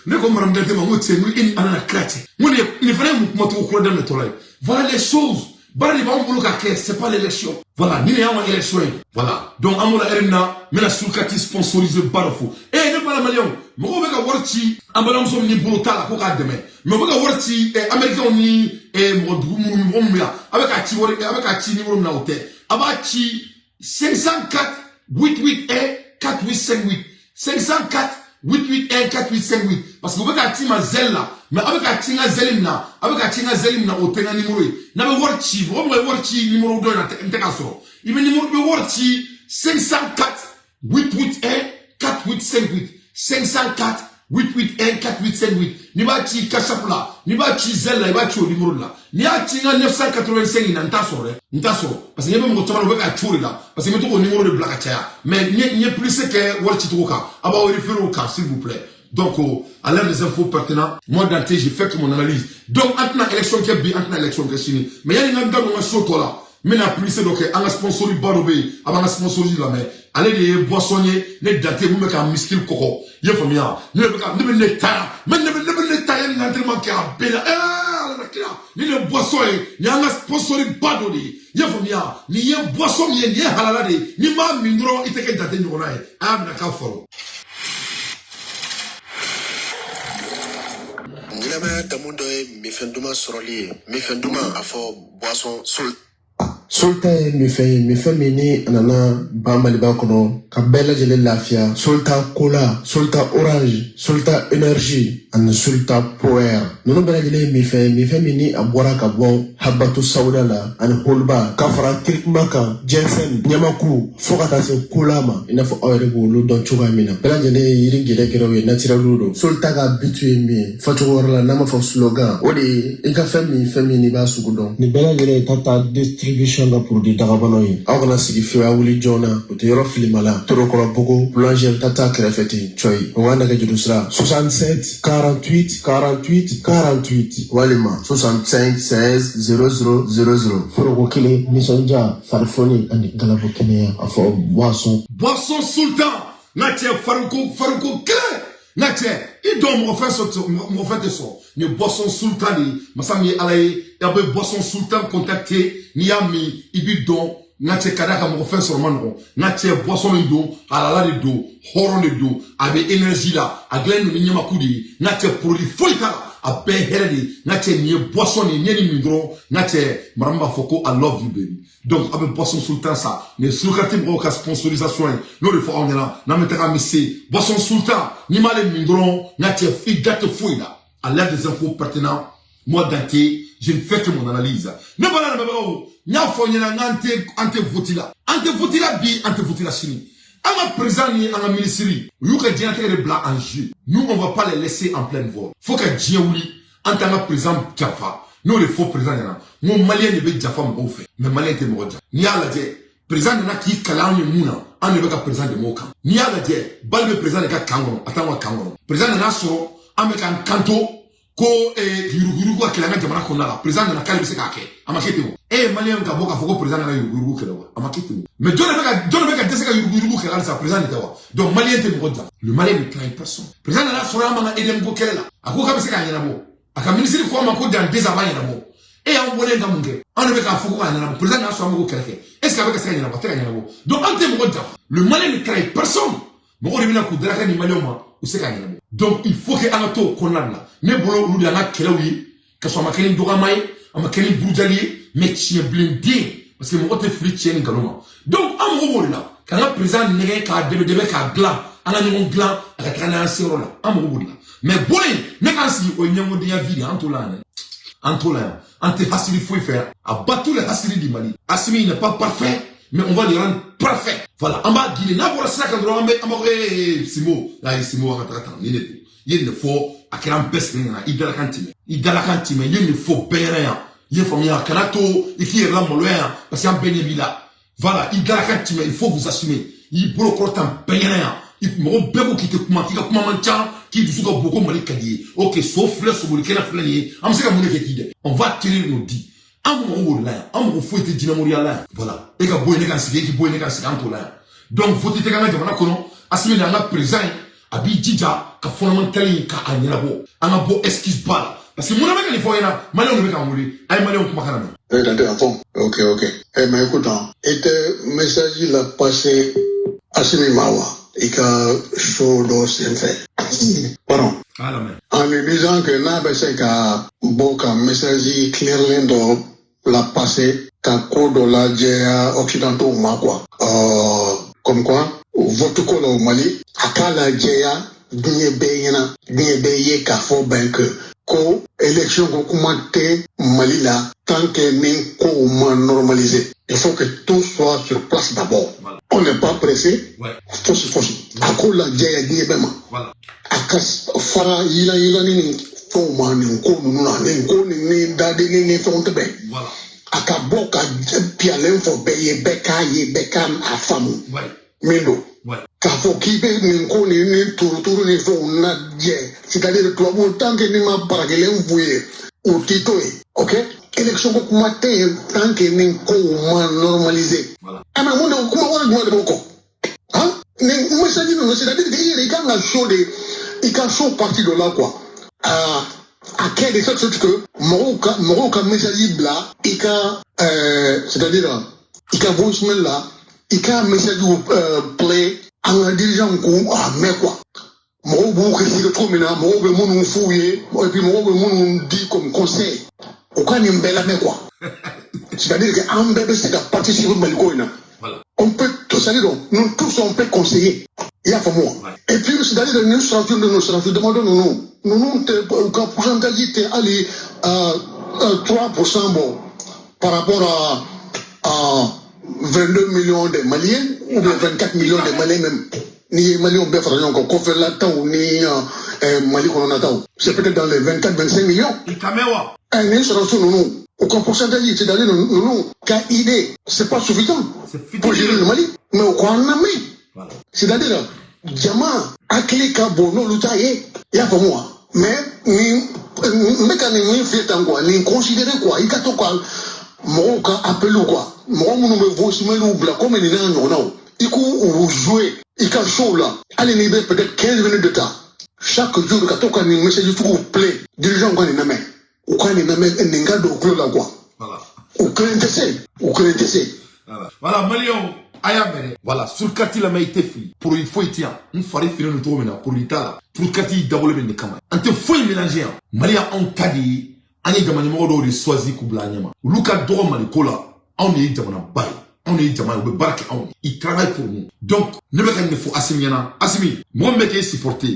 Ne ko madame Dante ma, n ko cɛ, n ko e ni Ala na kira cɛ, n ko nin fana ye mun kumacogo kura daminɛtɔ la ye? Voilà les choses. Baara de b'anw bolo ka kɛ, c'est pas l'élection. Voilà, ni de y'anw ka élection ye. Voilà, donc an b'o la heure min na, n bɛna Sulkati sponsorisé ba dɔ fo. E ne bala maliyɛnw, mɔgɔw bɛ ka wari ci an balimamuso min ni bolo t'a la ko k'a dɛmɛ, mais u bɛ ka wari ci américains ni mɔgɔ dugu minnu, mɔgɔ min bɛ yan, a bɛ k'a ci wari, a bɛ k'a ci numéro min na, o tɛ. A b'a ci 504 881 4858, 504 881 4858, parce que u bɛ k'a ci ma Zelle la. Mais a bɛ k'a ci n ka Zelle min na, a bɛ k'a ci n ka Zelle min na, o tɛ n ka numéro ye. N'a bɛ wari ci, mɔgɔ mɔgɔ ye wari ci numéro dɔ in na, n tɛ k'a sɔrɔ. I bɛ numéro, i bɛ wari ci 504 881 4858, 504 881 4858. N'i b'a ci Cash App la, n'i b'a ci Zelle la, i b'a ci o numéro de la. N'i y'a ci n ka 985 in na, n t'a sɔrɔ dɛ, n t'a sɔrɔ, parce que ɲɛ bɛ mɔgɔ caman na, u bɛ k'a ci o de la, parce que n bɛ to k'o numéro de bila ka caya. Mais n ye plus kɛ wari cicogo kan, a b'aw référer o kan, s'il vous plaît. Donc, à l'heure des infos pertinentes, moi, Dante, j'ai fait mon analyse. Donc, an tɛna élection kɛ bi, an tɛna élection kɛ sini. Mais yanni n ka n da don n ka so tɔ la, n bɛna publicité dɔ kɛ. An ka sponsor ba dɔ bɛ yen, a b'an ka sponsor lamɛn. Ale de ye boisson ye, ne Dante, mun bɛ ka muscle kɔgɔ. I ye faamuya? Ne bɛ ka ne bɛ ne ta yan, mais ne bɛ ne ta yanni n ka entraînement kɛ, a bɛɛ la. Ala la kira, ni ne boisson ye, nin y'an ka sponsor ba dɔ de ye. I ye faamuya? Nin ye boisson min ye, nin ye halala de ye. N'i m'a min dɔrɔn, i tɛ kɛ Dante ɲɔgɔnna ye. A y'a minɛ k'a fɔlɔ. Ɲɛnamaya damu dɔ ye minfɛn duman sɔrɔli ye, minfɛn duman, a fɔ boisson sol. Solta ye minfɛn ye, minfɛn min ni a nana ba Maliba kɔnɔ ka bɛɛ lajɛlen lafiya. Solta Cola, Solta Orange, Solta Énergie ani Solta Power, ninnu bɛɛ lajɛlen ye minfɛn ye, minfɛn min ni a bɔra ka bɔ habatu sawuda la ani holiba ka fara kirikuma kan, jɛnsɛn, ɲamaku, fo ka taa se kola ma. I n'a fɔ aw yɛrɛ b'olu dɔn cogoya min na, bɛɛ lajɛlen ye yiri gɛrɛgɛrɛw ye, naturɛliw don. Solta ka bitu ye min ye, fɔcogo wɛrɛ la n'a ma fɔ slogan, o de ye i ka fɛn min, fɛn min n'i b'a sugu dɔn. Nin bɛɛ lajɛlen ye Tata Distribution ka produit dagabanaw ye. Aw kana sigi fiyewu, a wuli joona, o tɛ yɔrɔ filima la, Torokɔrɔbugu, boulangerie Tata kɛrɛfɛ ten cɔyi. O ka nɛgɛjuru sira 67 48 48 48 walima 65 16 00 00. Foroko kelen, nisɔndiya, farifoni ani galabo kɛnɛya, a fɔ boisson. Boisson Sultan, n ka cɛ, fariko kelen, n ka cɛ, i dɔn mɔgɔ fɛn sɔrɔ, mɔgɔ fɛn tɛ sɔrɔ. Nin ye boisson Sultan de ye. Masa min ye Ala ye, a bɛ boisson Sultan contacter. N'i y'a min, i b'i dɔn, n ka cɛ, ka d'a kan mɔgɔ fɛn sɔrɔ ma nɔgɔn. N ka cɛ, boisson min don, halala de don, hɔrɔn de don, a bɛ énergie la, a dilannen don ni ɲamaku de ye. N ka cɛ, produit foyi t'a la, a bɛɛ ye hɛrɛ de ye. N ka cɛ, nin ye boisson de ye, n'i ye nin min dɔrɔn, n ka cɛ, mara min b'a fɔ ko "I love you baby". Donc a bɛ boisson Sultan sa. Nin ye Sulkati mɔgɔw ka sponsorisation ye, n'o de fɔ aw ɲɛna. N'an bɛ taga, an bɛ se boisson Sultan, n'i m'ale min dɔrɔn, n ka cɛ, i da tɛ foyi la. À l'heure des infos pertinentes, moi Dante, je ne fais que mon analyse. Ne b'a lamɛnbagaw, n y'a fɔ ɲɛna n'an tɛ, an tɛ vote la, an tɛ vote la bi, an tɛ vote la sini. An ka président ni an ka ministre, u y'u ka diɲɛlatigɛ de bila en jeu. Nous, on va pas les laisser en pleine voie. Fo ka diɲɛ wuli, an t'an ka président janfa. N'o de fɔ président ɲɛna, n ko maliyɛn de bɛ janfa mɔgɔw fɛ, mais maliyɛn tɛ mɔgɔ janfa. N'i y'a lajɛ, président nana k'i kalan anw ye mun na, an de bɛ ka président dɛmɛ o kan. N'i y'a lajɛ, bali bɛ président de ka kan kɔnɔ, a t'anw ka kan kɔnɔ. Président nana sɔrɔ an bɛ k'an kanto ko yuruguyurugu ka kɛlɛ an ka jamana kɔnɔna la. Président nana k'ale bɛ se k'a kɛ, a ma kɛ ten o. E ye maliyɛn ka bɔ k'a fɔ ko président nana yuruguyurugu kɛlɛ wa? A ma kɛ ten o. Mais jɔn de bɛ ka dɛsɛ ka yuruguyurugu kɛlɛ halisa? Président de tɛ wa? Donc maliyɛn tɛ mɔgɔ janfa, le malien ne trahit personne. Président nana sɔrɔ an b'an ka EDM ko kɛlɛ la, a ko k'a bɛ se k'a ɲɛnabɔ. A ka ministre ko a ma ko dans 2 ans a b'a ɲɛnabɔ. E y'an bɔlen ka mun kɛ? Anw de bɛ k'a fɔ ko k'a ɲɛnabɔ. Président nana sɔrɔ an bɛ k'o kɛlɛ kɛ, est ce que a bɛ ka se ka ɲɛnabɔ? A tɛ ka ɲɛnabɔ. Donc an tɛ mɔgɔ janfa, le malien ne trahit personne. Mɔgɔw de bɛna k'u daraka ni maliyɛnw ma, u se k'a ɲɛnabɔ. Donc il faut que an ka to o kɔnɔna de la. Ne bolo, olu de y'an ka kɛlɛw ye, ka sɔrɔ a ma kɛ ni dɔgɔma ye, a ma kɛ ni burujali ye, mais tiɲɛ bilen den, parce que mɔgɔ tɛ fili tiɲɛ ni nkalon ma. Donc an mago b'o de la, k'an ka président nɛgɛ, k'a dɛbɛ dɛbɛ, k'a dilan, an ka ɲɔgɔn dilan, a ka taga n'an seyɔrɔ la. An mago b'o de la. Mais bɔ yen, ne k'an sigi, o ye ɲɛmɔgɔdenya vie de ye. An t'o la yan dɛ, an t'o la yan. An tɛ hasidi foyi fɛ yan. A bat tous les hasidi du Mali. Assimi n'est pas parfait, mais on va le rendre parfait. Voilà, an b'a guider. N'a bɔra sira kan dɔrɔn, an bɛ an b'a fɔ ee Simo, ayi Simo, an ka taga tan, nin de don. I ye nin fɔ, a kɛra an bɛɛ sigilen ɲɛna. I dalakan tɛmɛ, i dalakan tɛmɛ. I ye nin fɔ bɛɛ ɲɛna yan. I ye faamuya? Kana to i k'i yɛrɛ lamaloya yan, parce que an bɛɛ ɲɛ b'i la. Voilà, i dalakan tɛmɛ, il faut vous assumer. I bolo kɔrɔtan bɛɛ ɲɛna yan. Mɔgɔ bɛɛ ko k'i tɛ kuma, k'i ka kuma man ca. K'i dusu ka bon, ko Mali ka di ye. Ok, so filɛ, sobolikɛla filɛ nin ye, an bɛ se ka mun de kɛ k'i dɛmɛ? On va tenir nos dits. An mago b'o de la yan. An mago foyi tɛ jinɛmoriya la yan. Voilà, e ka bɔ yen, ne ka sigi, e k'i bɔ yen, ne ka sigi, an t'o la yan. Donc vote tɛ k'an ka jamana kɔnɔ. Asimi de an ka président ye, a b'i jija ka fondamental in ka a ɲɛnabɔ, an ka bɔ excuse ba la, parce que mun na bɛ ka nin fɔ ɲɛna? Maliyɛnw de bɛ k'an wele. A ye maliyɛnw kumakan lamɛn. Oui, d'accord, bon. Ok. Eh, mais écoute, hein, i tɛ message la passé Assimi ma wa i ka show dɔ senfɛ. Pardon. K'a lamɛn. En lui disant que n'a bɛ se ka bɔ ka message clairlen dɔ la passer ka ko dɔ lajɛya occidentaux ma quoi. Comme quoi, vote ko la au Mali, a k'a lajɛya diɲɛ bɛɛ ɲɛna, diɲɛ bɛɛ ye k'a fɔ ben que ko élection ko kuma tɛ Mali la tant que ni kow ma normaliser. Il faut que tout soit sur place d'abord. Voilà. On n'est pas pressé. Fosi fosi. A ko lajɛya diɲɛ bɛɛ ma. Voilà. A ka fara yilan yilanni ni fɛnw ma, nin ko ninnu na, nin ko nin ni dadenni ni fɛnw tɛ bɛn. Voilà. A ka bɔ ka piyalen fɔ bɛɛ ye, bɛɛ k'a ye, bɛɛ k'a a faamu min don. K'a fɔ k'i bɛ nin ko nin ni turuturu ni fɛnw lajɛ, c'est à dire tubabuw, tant que ni ma barakelen f'u ye, u t'i to yen. Ok, élection ko kuma tɛ yen tant que ni kow ma normaliser. Voilà. A mais mun de kuma wɛrɛ jumɛn de b'o kɔ? Han, nin message ninnu, c'est à dire que i yɛrɛ i kan ka show de, i ka show partie dɔ la quoi, a kɛ de sorte que mɔgɔw ka message bila i ka c'est à dire i ka voicemail la, i ka message play, an ka dirigeant k'u a mɛn quoi. Mɔgɔw b'u critiquer cogo min na, mɔgɔw bɛ minnu f'u ye, et puis mɔgɔw bɛ minnu di comme conseil, u ka nin bɛɛ lamɛn quoi. C'est à dire que an bɛɛ bɛ se ka participer Maliko in na. Voilà. On peut tous, c'est-à-dire nous tous on peut conseiller, i y'a faamu wa? Ouais. Et puis c'est-à-dire ni sɔrɔsiw ninnu, sɔrɔsi damadɔ ninnu tɛ, u ka pourcentage tɛ hali 3% bɔ par rapport à 22 millions de Maliens ou bien 24 millions de Maliens même. N'i ye Maliens bɛɛ fara ɲɔgɔn kan, kɔfɛlataw ni Mali kɔnɔnataw, c'est peut-être dans les 24 25 millions. I ka mɛn wa? Nin sɔrɔsiw ninnu, u ka pourcentage, c'est-à-dire ninnu ka idée, c'est pas suffisant C'est pour gérer le fitinin. Mali, mais u k'an lamɛn. Voilà. C'est-à-dire jama hakili ka bon n'olu ta ye, i y'a faamu wa? Mais nin n bɛ ka nin min f'i ye tan quoi, nin considérer quoi, i ka to ka mɔgɔw ka appel quoi, mɔgɔ minnu bɛ voicemail bila komi nin n'a ɲɔgɔnnaw, i k'u u jouer i ka show la, hali n'i bɛ peut-être 15 minutes de temps chaque jour, ka to ka nin message tigiw play, dirigeant ka nin lamɛn, u ka nin lamɛn, nin ka don u tulo la quoi. Voilà. U kelen tɛ se, u kelen tɛ se. Voilà, voilà, maliyɛnw, a y'a mɛn dɛ. Voilà, surkati lamɛn, i tɛ fili. Produit foyi tɛ yan. N fari finnen don cogo min na, produit t'a la. Surkati dabɔlen bɛ nin de kama. An tɛ foyi mélanger yan. Mali y'anw ta de ye. An ye jamana ɲɛmɔgɔ dɔw de choisi k'u bila an ɲɛma. Olu ka dɔgɔ Maliko la. Anw de ye jamanaba ye. Anw de ye jama ye. U bɛ baara kɛ anw ye. Ils travaillent pour nous. Donc, ne bɛ ka nin de fɔ Asimi ɲɛna. Asimi, mɔgɔ min bɛ k'e supporter,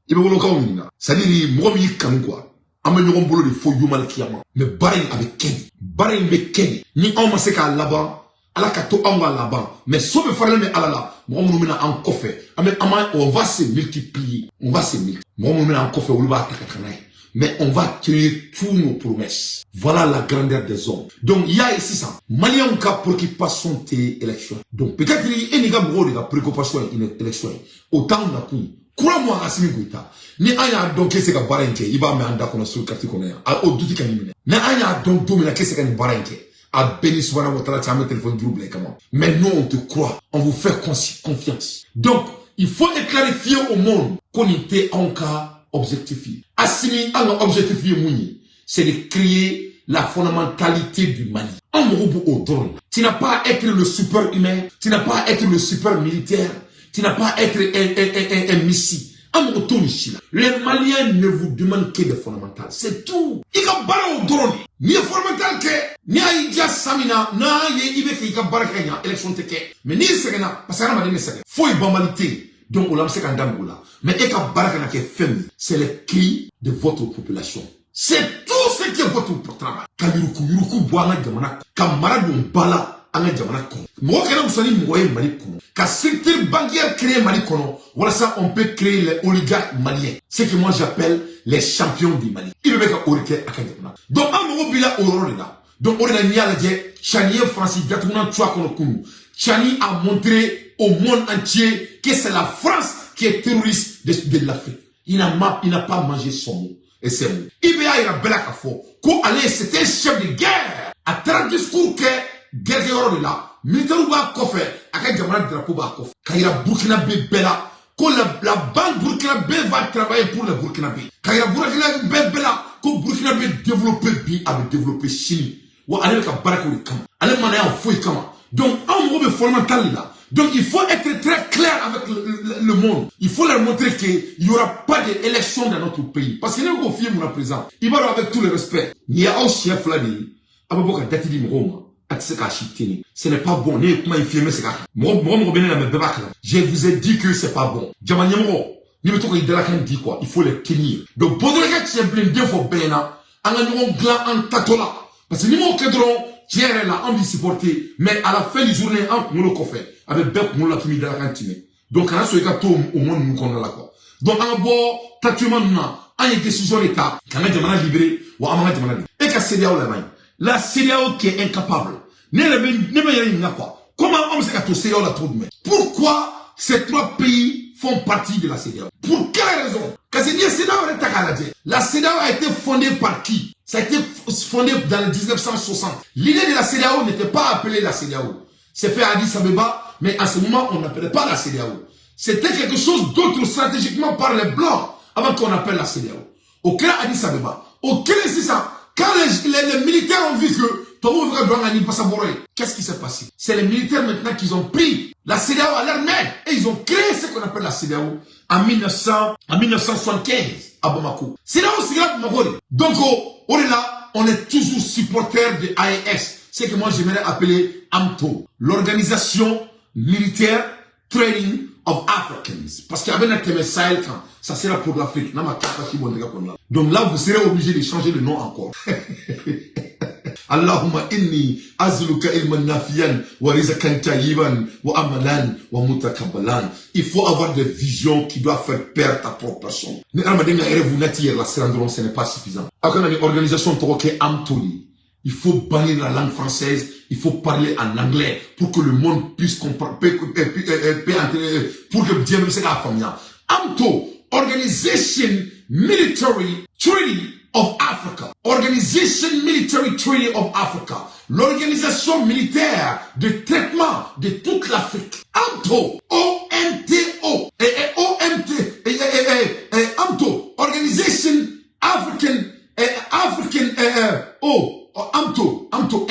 i bɛ wolokaw ɲininka. C'est à dire mɔgɔ min y'i kanu quoi. An bɛ ɲɔgɔn bolo de fo yomali kiyama. Mais baara in a bɛ kɛ de. Baara in bɛ kɛ de. Ni anw ma se k'a laban, Ala ka to anw k'a laban. Mais so bɛ faralen bɛ Ala la. Mɔgɔ minnu bɛna an kɔfɛ, an bɛ an ma, on va se multiplier. On va se multiplier. Mɔgɔ minnu bɛna an kɔfɛ, olu b'a ta ka taa n'a ye. Mais on va tenir tous nos promesses. Voilà la grandeur des hommes. Donc, il y a ici ça. Maliens ka préoccupation tɛ élection. Donc, peut-être e n'i ka mɔgɔw de ka préoccupation ye une élection ye. O t'anw nakun ye. Crois-moi, Assimi Goïta, ni an y'a dɔn k'e se ka baara in kɛ, i b'a mɛn an da kɔnɔ sur carte kɔnɔ yan. A o duti ka nin minɛ. Ni an y'a dɔn don min na k'e se ka nin baara in kɛ, a bɛɛ ni subahana wa taala cɛ, an bɛ téléphone juru bila i kama. Mais nous, on te croit. On vous fait confiance. Donc, il faut clarifier au monde ko nin tɛ anw ka objectif ye. Assimi, an ka objectif ye mun ye? C'est de créer la fondamentalité du Mali. An mago b'o dɔrɔn de la. Tu n'as pas à être le super humain, tu n'as pas à être le super militaire, tu n'as pas à être un messie. An mago t'o nin si la. Les Maliens ne vous demandent que des fondamentales. C'est tout. I ka baara o dɔrɔn de. N'i ye fondamental kɛ, n'i y'a y'i diya san min na, n'a ye i bɛ k'i ka baara kɛ ka ɲa, élection tɛ kɛ. Mais n'i sɛgɛnna, parce que hadamaden bɛ sɛgɛn. Foyi banbali tɛ yen. Donc o la an bɛ se k'an da mugu la. Mais e ka baara kana kɛ fɛn min, c'est le cri de votre population. C'est tout ce qui est votre travail. Ka yuruku yuruku bɔ an ka jamana, ka mara don ba la an ka jamana kɔnɔ. Mɔgɔ kɛra wusa ni mɔgɔ ye Mali kɔnɔ. Ka secteur bancaire créer Mali kɔnɔ, walasa on peut créer les oligarques maliens. Ce que moi j'appelle les champions du Mali. I bɛ ka o de kɛ a ka jamana. Donc an mago b'i la o yɔrɔ de la. Donc o de la n'i y'a lajɛ, Tchani ye Faransi datugunan tu a kɔnɔ kunun. Tchani a montré au monde entier que c'est la France qui est terroriste de l'Afrique. Il n'a pas mangé son mot et ses mots. IB y'a yira bɛɛ la k'a fɔ ko ale, c'était un chef de guerre. A taara discours kɛ guerre kɛyɔrɔ de la, militaire b'a kɔfɛ, a ka jamana drapeau b'a kɔfɛ, ka yira Burkinabé bɛɛ la ko la banque burkinabé va travailler pour les Burkinabé, ka yira Burkinabé bɛɛ la ko Burkina bɛ développer bi, a bɛ développer sini, wa ale bɛ ka baara kɛ o de kama, ale ma na yan foyi kama. Donc anw mago bɛ fondamental de la. Donc il faut être très clair avec le monde. Il faut leur montrer qu'il n'y aura pas d'élection dans notre pays, parce que ne ko f'i ye mun na, président, i b'a dɔn, avec tout le respect, nin ye aw siɲɛ 2 de ye a bɛ bɔ ka date di mɔgɔw ma, a tɛ se k'a si teni. Ce n'est pas bon. Ne ye kuma in f'i ye, n bɛ segin a kan. Mɔgɔ mɔgɔ mɔgɔ bɛ ne lamɛn, bɛɛ b'a kalama. Je vous ai dit que c'est pas bon. Jama ɲɛmɔgɔ, n'i bɛ to k'i dalakan di quoi, il faut les tenir. Donc bɔ dɔrɔn i ka tiɲɛ bilen den fɔ bɛɛ ɲɛna, an ka ɲɔgɔn dilan an tatɔ la, parce que n'i m'o kɛ dɔrɔn, tiɲɛ yɛrɛ la, an b'i supporter, mais à la fin du journée, an kunkolo kɔfɛ, a bɛ bɛɛ kunkolo la k'i m'i dalakan timɛ. Donc kana sɔn i ka to o mɔ ninnu kɔnɔna la quoi. Donc an ka bɔ tâtonnement ninnu na. An ye décision de ta k'an ka jamana libérer, wa an b'an ka jamana libérer. E ka CEDEAO laban, la CEDEAO qui est incapable, ne yɛrɛ bɛ ne bɛ yɛrɛ ɲininka quoi, comment an bɛ se ka to CEDEAO la cogo jumɛn? Pourquoi ces trois pays font partie de la CEDEAO? Pour quelle raison? Parce que n'i ye CEDEAO yɛrɛ ta k'a lajɛ, la CEDEAO a été fondée par qui? Ça a été fondé dans les 1960. L'idée de la CEDEAO n'était pas appelée la CEDEAO. C'est fait à Addis Abeba, mais à ce moment, on n'appelait pas la CEDEAO. C'était quelque chose d'autre stratégiquement par les Blancs avant qu'on appelle la CEDEAO. O kɛra Addis Abeba. O kɛlen sisan, quand les militaires ont vu que qu'est-ce qui s'est passé? C'est les militaires maintenant qui ont pris la CEDEAO à leur main et ils ont créé ce qu'on appelle la CEDEAO en 1975 à Bamako. CEDEAO sigira Bamako de. Donc, au là, on est toujours supporter de AES, ce que moi j'aimerais appeler AMTO, l'organisation militaire Training of Africans. Parce qu'avec notre Sahel, ça sera pour l'Afrique. Donc là, vous serez obligé de changer le nom encore. اللهم إني أسألك علما نافعا ورزقا طيبا وعملا ومتقبلا. Il faut avoir des visions qui doivent faire peur ta propre personne. Ni hadamaden ka rêve nati yɛrɛ la siran dɔrɔn, ce n'est pas suffisant. Aw kana ni organisation tɔgɔ kɛ AMTO de. Il faut bannir la langue française, il faut parler en anglais pour que le monde puisse comprendre, pour que diɲɛ bɛ se k'a faamuya. AMTO, Organization Military Treaty of Africa. Organization Military Treaty of Africa. L'organisation militaire de traitement de toute l'Afrique. AMTO. O-M-T-O. Et O-M-T. Et AMTO. Organization African. African. O. AMTO. AMTO.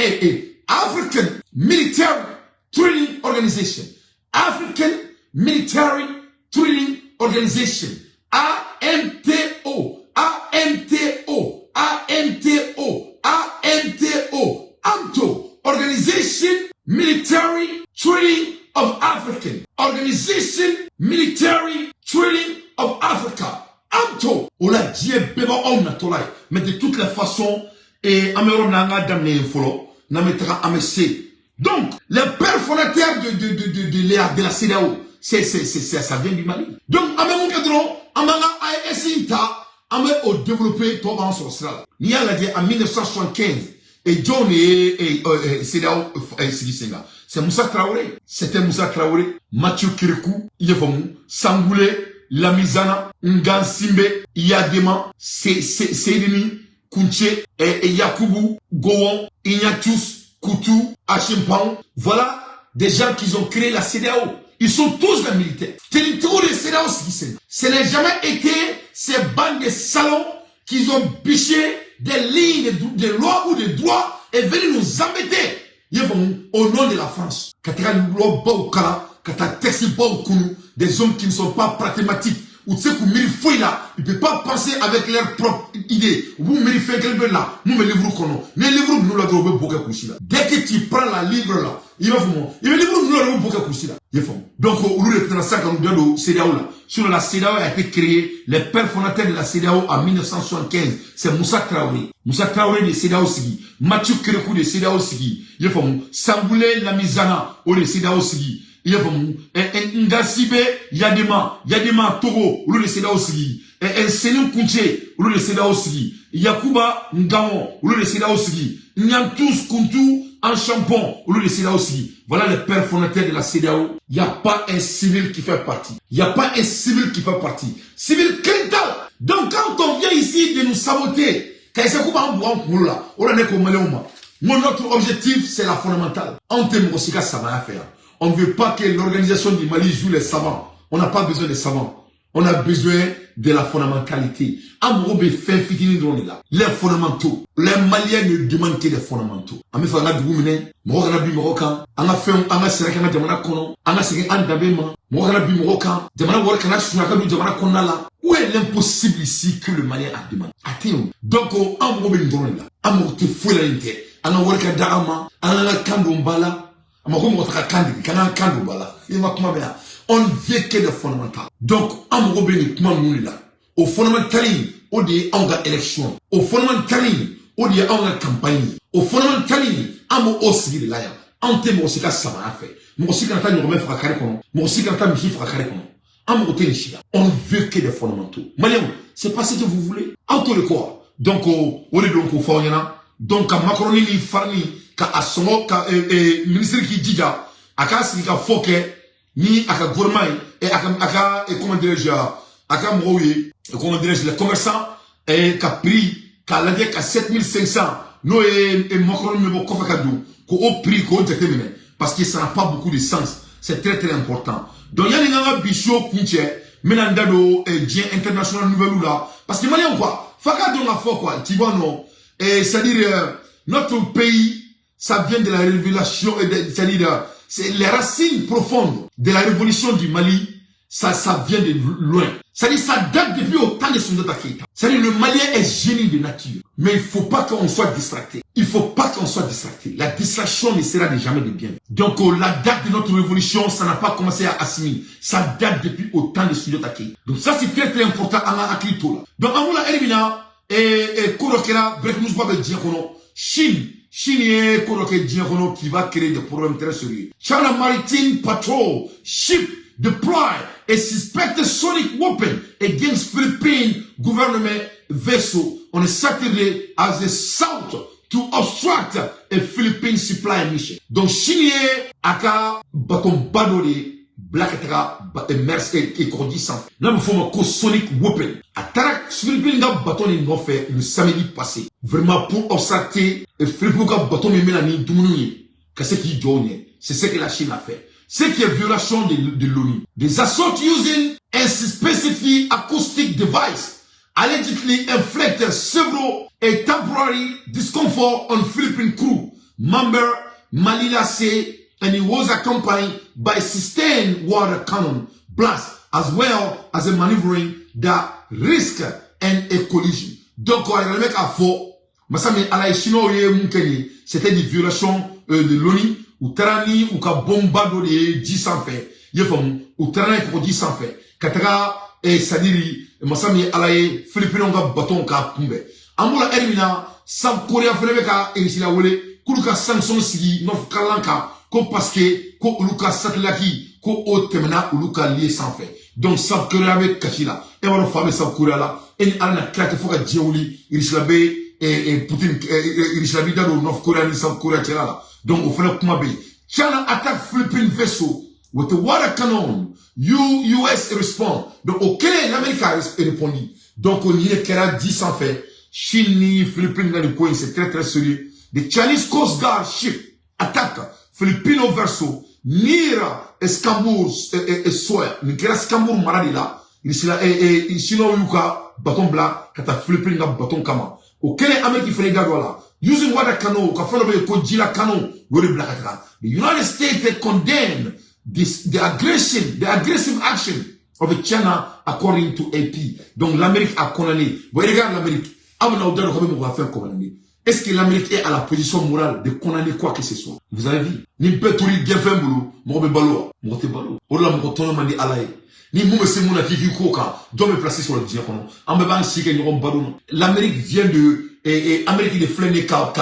African Military Training Organization. African Military Training Organization. A-M-T-O. A-M-T-O, A-M-T-O, A-M-T-O, AMTO, Organization Military Training of African, Organization Military Training of Africa, AMTO. O la diɲɛ bɛɛ b'aw natɔla ye, mais de toutes les façons, et an bɛ yɔrɔ min na, an k'a daminɛ yen fɔlɔ, n'an bɛ taga, an bɛ se. Donc, les pères fondateurs de la CEDEAO, ça vient du Mali. Donc, an bɛ mun kɛ dɔrɔn, an b'an ka AES in ta, an bɛ o développer, tɔw b'an sɔrɔ sira la. N'i y'a lajɛ, en 1975, et jɔn de ye CEDEAO sigi sen kan? C'est Moussa Traoré. C'était Moussa Traoré, Mathieu Kérékou, i y'a faamu, Sangoulé Lamizana, Gnassingbé Eyadéma, Seydini Kountché et Yakubu Gowon, Ignatius Kutu Acheampong. Voilà des gens qui ont créé la CEDEAO. Ils sont tous des militaires. Tenitigiw de CEDEAO sigi sen. Ce n'est jamais été ces bandes de salons qui ont biché des lignes de loi ou de droit et venu nous embêter. Au nom de la France. Ka taga loi baw kalan, ka taa texte baw kunu, des hommes qui ne sont pas pragmatiques. U tɛ se k'u miiri foyi la. Ils ne peuvent pas penser avec leur propre idée. U b'u miiri fɛn kelen bɛ la mun bɛ livre kɔnɔ. N'i ye livre ninnu la dɔrɔn, u bɛ bo kɛ kusi la. Dès que tu prends la livre là, i b'a faamu, i bɛ livre ninnu la dɔrɔn, u bɛ bo kɛ kusi la. I y'a faamu. Donc olu de tɛna sisan ka n'u da don CEDEAO la. Sinon, la CEDEAO a été créée, les pères fondateurs de la CEDEAO en 1975, c'est Moussa Traoré. Moussa Traoré de CEDEAO sigi, Mathieu Kérékou de CEDEAO sigi, i y'a faamu, Sangoulé Lamizana o de CEDEAO sigi. I y'a faamu, Gnassingbé Eyadéma, Eyadéma Togo, olu de CEDEAO sigi. Senin Kountché, olu de CEDEAO sigi. Yakuba Gowon, olu de CEDEAO sigi. Ignatius Kuntu. Acheampong, olu de CEDEAO sigi. Voilà les pères fondateurs de la CEDEAO. Il n'y a pas un civil qui fait partie. Il n'y a pas un civil qui fait partie. Civil kelen t'a la. Donc quand on vient ici de nous saboter, ka essayer k'u b'an bugɔ an kunkolo la, o la ne ko maliyɛnw ma, moi, notre objectif, c'est la fondamentale. Anw tɛ mɔgɔ si ka samaya fɛ yan. On ne veut pas que l'organisation du Mali joue les savants. On n'a pas besoin des savants. On a besoin de la fondamentalité. An mago bɛ fɛn fitinin dɔrɔn de la. Les fondamentaux. Les Maliens ne demandent que les fondamentaux. An bɛ fɛ an ka dugu minɛ, mɔgɔ kana bin mɔgɔ kan, an ka fɛnw, an ka sɛnɛ kɛ an ka jamana kɔnɔ, an ka segin an danbe ma, mɔgɔ kana bin mɔgɔ kan, jamana wari kana sunya ka don jamana kɔnɔna la. Où est l'impossible ici que le Malien a demandé? A tɛ yen. Donc an mago bɛ nin dɔrɔn de la. An mago tɛ foyi la nin tɛ. An ka wari ka da an ma, an ka kan don ba la. A ma ko mɔgɔ tɛ ka kan dege, ka n'an kan don ba la. I ma kuma bɛ yan. On ne veut que des fondamentaux. Donc, an mago bɛ nin kuma ninnu de la. O fondamental in, o de ye anw ka élection. O fondamental in, o de ye anw ka campagne ye. O fondamental in, an b'o sigi de la yan. Anw tɛ mɔgɔ si ka samaya fɛ. Mɔgɔ si kana taa ɲɔgɔmɛ faga kari kɔnɔ. Mɔgɔ si kana taa misi faga kari kɔnɔ. An mago tɛ nin si la. On ne veut que des fondamentaux. Maliyɛnw, c'est pas ce que vous voulez. Aw t'o de kɔ wa? Donc, o de don k'o fɔ aw ɲɛna. Donc, ka macaroni ni farine ka a sɔngɔ ka ministre k'i jija a k'a sigi ka fɔ kɛ ni a ka gouvernement ye, a ka comment dirais-je, a ka mɔgɔw ye, comment dirais-je, les commerçants, ka prix k'a lajɛ ka 7500, n'o ye macaroni min bɔ kɔfɛ ka don, k'o prix k'o jateminɛ, parce que ça n'a pas beaucoup de sens. C'est très très important. Donc yanni n ka bi show kuncɛ, n bɛna n da don diɲɛ international nouvelle la, parce que maliyɛnw quoi, f'a ka dɔn ka fɔ quoi, tu vois, non, c'est-à-dire notre pays, ça vient de la révélation, c'est-à-dire c'est les racines profondes de la révolution du Mali, ça vient de loin. C'est-à-dire, ça date depuis au temps de Sundiata Keïta. C'est-à-dire, le Malien est génie de nature. Mais il faut pas qu'on soit distracté. Il faut pas qu'on soit distracté. La distraction ne sera de jamais de bien. Donc, la date de notre révolution, ça n'a pas commencé à Assimi. Ça date depuis au temps de Sundiata Keïta. Donc, ça, c'est très, très important an ka hakili to la. Donc, an b'o la Elimina, et ko dɔ kɛra, breaking news ba bɛ diɲɛ kɔnɔ. Chine ye ko dɔ kɛ diɲɛ kɔnɔ qui va créer des problèmes très sérieux. China Maritime Patrol ship deploy a suspected sonic weapon against Philippine government vessel on a Saturday as they sought to obstruct a Philippine supply mission. Donc Chine ye a ka batonba dɔ de bila ka taga mer kɔgɔji sanfɛ, n'a bɛ f'o ma ko sonic weapon. A taara Philippine ka bateau nin nɔfɛ le samedi passé, vraiment pour obstructer Philippine ka bateau min bɛna ni dumuni ye ka se k'i jɔ o ɲɛ. C'est ce que la Chine a fait, ce qui est violation de l'ONU. Des assaults using a specific acoustic device allegedly inflicted several a temporary discomfort on Philippine crew member Malila say, and he was accompanied by sustained water cannon blast as well as a maneuvering that risk and a collision. Donc, a yɛrɛ k'a fɔ masa min ala ye, chinois ye mun kɛ nin, c'était des violations de l'ONU. U taara ni u ka bomba dɔ de ye ji sanfɛ, i ye faamu, u taara n'a ye kɔgɔji sanfɛ ka taga, c'est-à-dire masa min ye ala ye, Philippines ka bateau k'a kunbɛn. An b'o la ɛri min na, South Korea fɛnɛ bɛ ka Russie la wele k'olu ka sanction sigi North Carolina kan, ko parce que ko olu ka satellite ko o tɛmɛna olu ka lieu sanfɛ. Donc South Korea bɛ kasi la. E b'a dɔn fa bɛ South Korea la, e ni ala na kira tɛ fo ka diɲɛ wuli, Russie la bɛ Poutine, Russie la b'i da don North Korea ni South Korea cɛla la. Donc o fɛnɛ kuma bɛ yen. China attack Philippine vessel with a water cannon, US respond. Donc o kɛlen, l'Amérique a répondu. Donc o nin de kɛra ji sanfɛ, Chine ni Philippines ka nin ko in, c'est très très sérieux. The Chinese Coast Guard ship attack Filipino vessel near Scarborough Shoal. Nin kɛra Scarborough mara de la. Russie Chinois y'u ka bateau bila ka taa Philippines ka bateau kama. O kɛlen, Amérique fɛnɛ da don a la. Using water cannon, ka fɛn dɔ bɛ yen ko jila cannon, u y'o de bila ka taga. The United States condemned the aggressive action of China, according to AP. Donc l'Amérique a condamné. Bon, regarde l'Amérique. Aw bɛna aw da don k'aw bɛ mɔgɔ ka fɛn condamner. Est-ce que l'Amérique est à la position morale de condamner quoi que ce soit? Vous avez vu? Ni bɛɛ tori gɛnfɛn bolo, mɔgɔ bɛ balo wa? Mɔgɔ tɛ balo. O de la mɔgɔ tɔɲɔ man di Ala ye. Ni mun bɛ se mun na k'i k'i ko kan, jɔn bɛ place sɔrɔ diɲɛ kɔnɔ? An bɛɛ b'an si kɛ ɲɔgɔn balo na. L'Amérique vient de Amérique de filɛ nin ye ka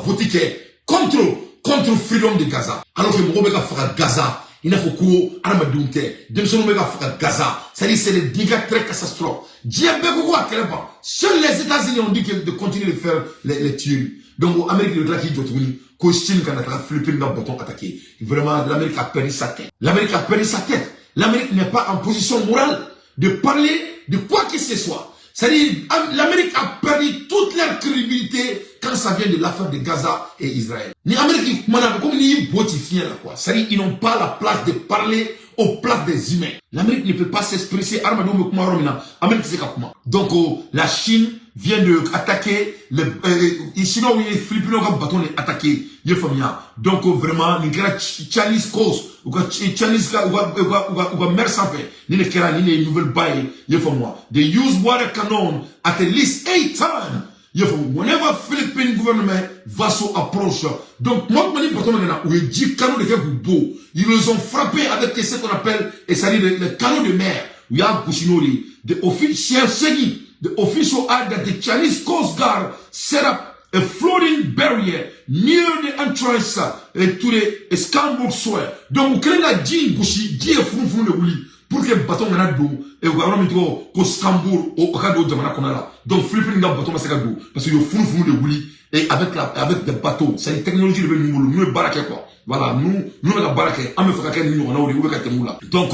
vote kɛ contre freedom de Gaza. Alors que mɔgɔw bɛ ka faga Gaza. I n'a fɔ ko adamadenw tɛ, denmisɛnninw bɛ ka faga Gaza. C'est-à-dire, c'est des dégâts très catastrophes. Diɲɛ bɛɛ ko ko ka kɛlɛ ban. Seuls les États-Unis ont dit que de continuer de faire les tueries. Donc Amérique de tila k'i jɔ tuguni ko Chine kana taga Philippines ka bateau attaquer. Vraiment, l'Amérique a perdu sa tête. L'Amérique a perdu sa tête. L'Amérique n'est pas en position morale de parler de quoi que ce soit. C'est-à-dire, l'Amérique a perdu toute leur crédibilité quand ça vient de l'affaire de Gaza et Israël. Ni Amérique, comme ni là, quoi. C'est-à-dire, ils n'ont pas la place de parler aux places des humains. L'Amérique ne peut pas s'expresser. Amérique, c'est comment. Donc, oh, la Chine vient de attaquer les Chinois, les Philippines ont bateau attaqué. Donc, oh, vraiment, ni Chinese Coast, ou Chinese ou mer sanfɛ, ni ne kɛra ni ne nouvelle ba ye, i ye faamu wa? They use water cannon at least eight times, i ye faamu, whenever Philippine government vessel approach. Donc tuma tuma ni bateau nana, u ye ji canon de kɛ k'u bo. Ils les ont frappé avec ce qu'on appelle, et c'est-à-dire les canons de mer. U y'a gosi n'o de ye. The official 8, the official add that the Chinese Coast Guard set up a floating barrier near the entrance to the Scarborough Shoal. Donc, u kɛlen ka ji in gosi, ji ye funufunu de wuli pour que bateau kana don u ka yɔrɔ min tɔgɔ ko Scarborough, o ka don jamana kɔnɔ la. Donc, Philippines ka bateau ma se ka don parce que u ye funufunu de wuli et avec des bateaux. C'est une technologie de bɛ ninnu bolo, ninnu ye baara kɛ quoi. Voilà, nous nous bɛ ka baara kɛ, an bɛ fɛ ka kɛ nin ɲɔgɔnnaw de ye, u bɛ ka tɛmɛ u la. Donc,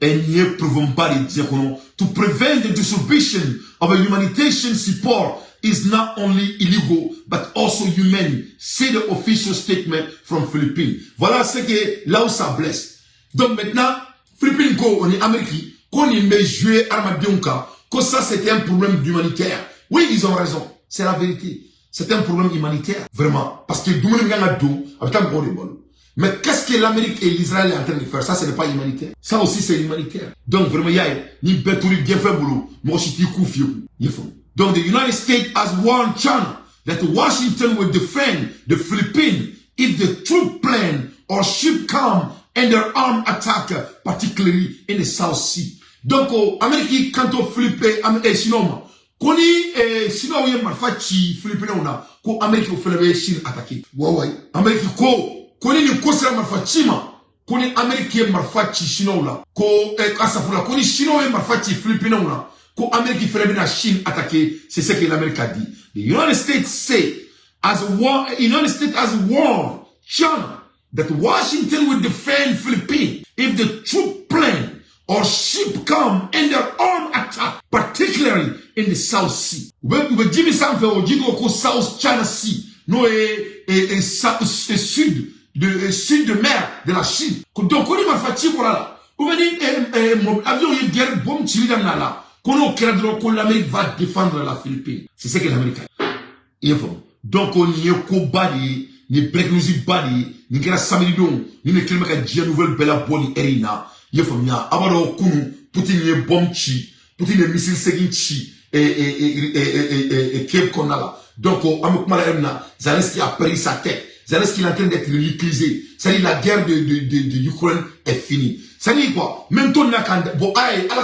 nin ye preuve ba de diɲɛ kɔnɔ. To prevent the distribution of a humanitarian support is not only illegal, but also human, say the official statement from Philippines. Voilà ce que, là où ça blesse. Donc maintenant, Philippines ko, on est Amérique, qu'on y met jouer hadamadenw kan, que ça c'était un problème d'humanitaire. Oui, ils ont raison. C'est la vérité. C'est un problème humanitaire. Vraiment. Parce que dumuni min kan ka don, a bɛ taa mɔgɔw de balo. Mais qu'est-ce que l'Amérique et l'Israël est en train de faire? Ça, ce n'est pas humanitaire. Ça aussi, c'est humanitaire. Donc, vraiment, il y a ni bɛɛ tori gɛnfɛn bolo, mɔgɔ si t'i ku fiyewu. I ye faamu? Donc, the United States has warned China that Washington will defend the Philippines if the troop plane or ship come under armed attack, particularly in the South Sea. Donc, oh, Amérique kanto Philippines, Chinois ma, ko ni Chinois ye marifa ci Philippines na, ko Amérique fana bɛ Chine attaquer. Wa wa, Amérique ko ni nin ko sera marifa ci ma, ko ni Amérique ye marifa ci Chinois la, ko asafura, ko ni Chinois ye marifa ci Philippines na, ko Amérique fana bɛna Chine attaquer. C'est ce que l'Amérique a dit. The United States say as war, United States has warned China that Washington will defend Philippines if the troop plane or ship come under armed attack, particularly in the South Sea. U bɛ ji min sanfɛ, o ji tɔgɔ ko South China Sea, n'o ye sud de mer de la Chine. Donc ko ni marifa ci bɔra la, ou bien ni avion ye guerre bombe cili daminɛ a la, ko n'o kɛra dɔrɔn, ko l'Amérique va défendre la Philippine. C'est ce que l'Amérique a. I ye faamu? Donc nin ye koba de ye, nin ye break news ba de ye. Nin kɛra samedi don. Nin de kɛlen bɛ ka diɲɛ nouvelle bɛɛ labɔ nin heure in na. I ye faamuya? A b'a dɔn, kunun Poutine ye bombe ci, Poutine ye missile segin ci Kiev kɔnɔna la. Donc an bɛ kuma la heure min na, Zelensky a perdu sa tête. Zelensky est en train d'être ridiculisé. C'est-à-dire, la guerre de Ukraine est finie. C'est-à-dire quoi? Même ton n'a qu'un bon, aïe, ala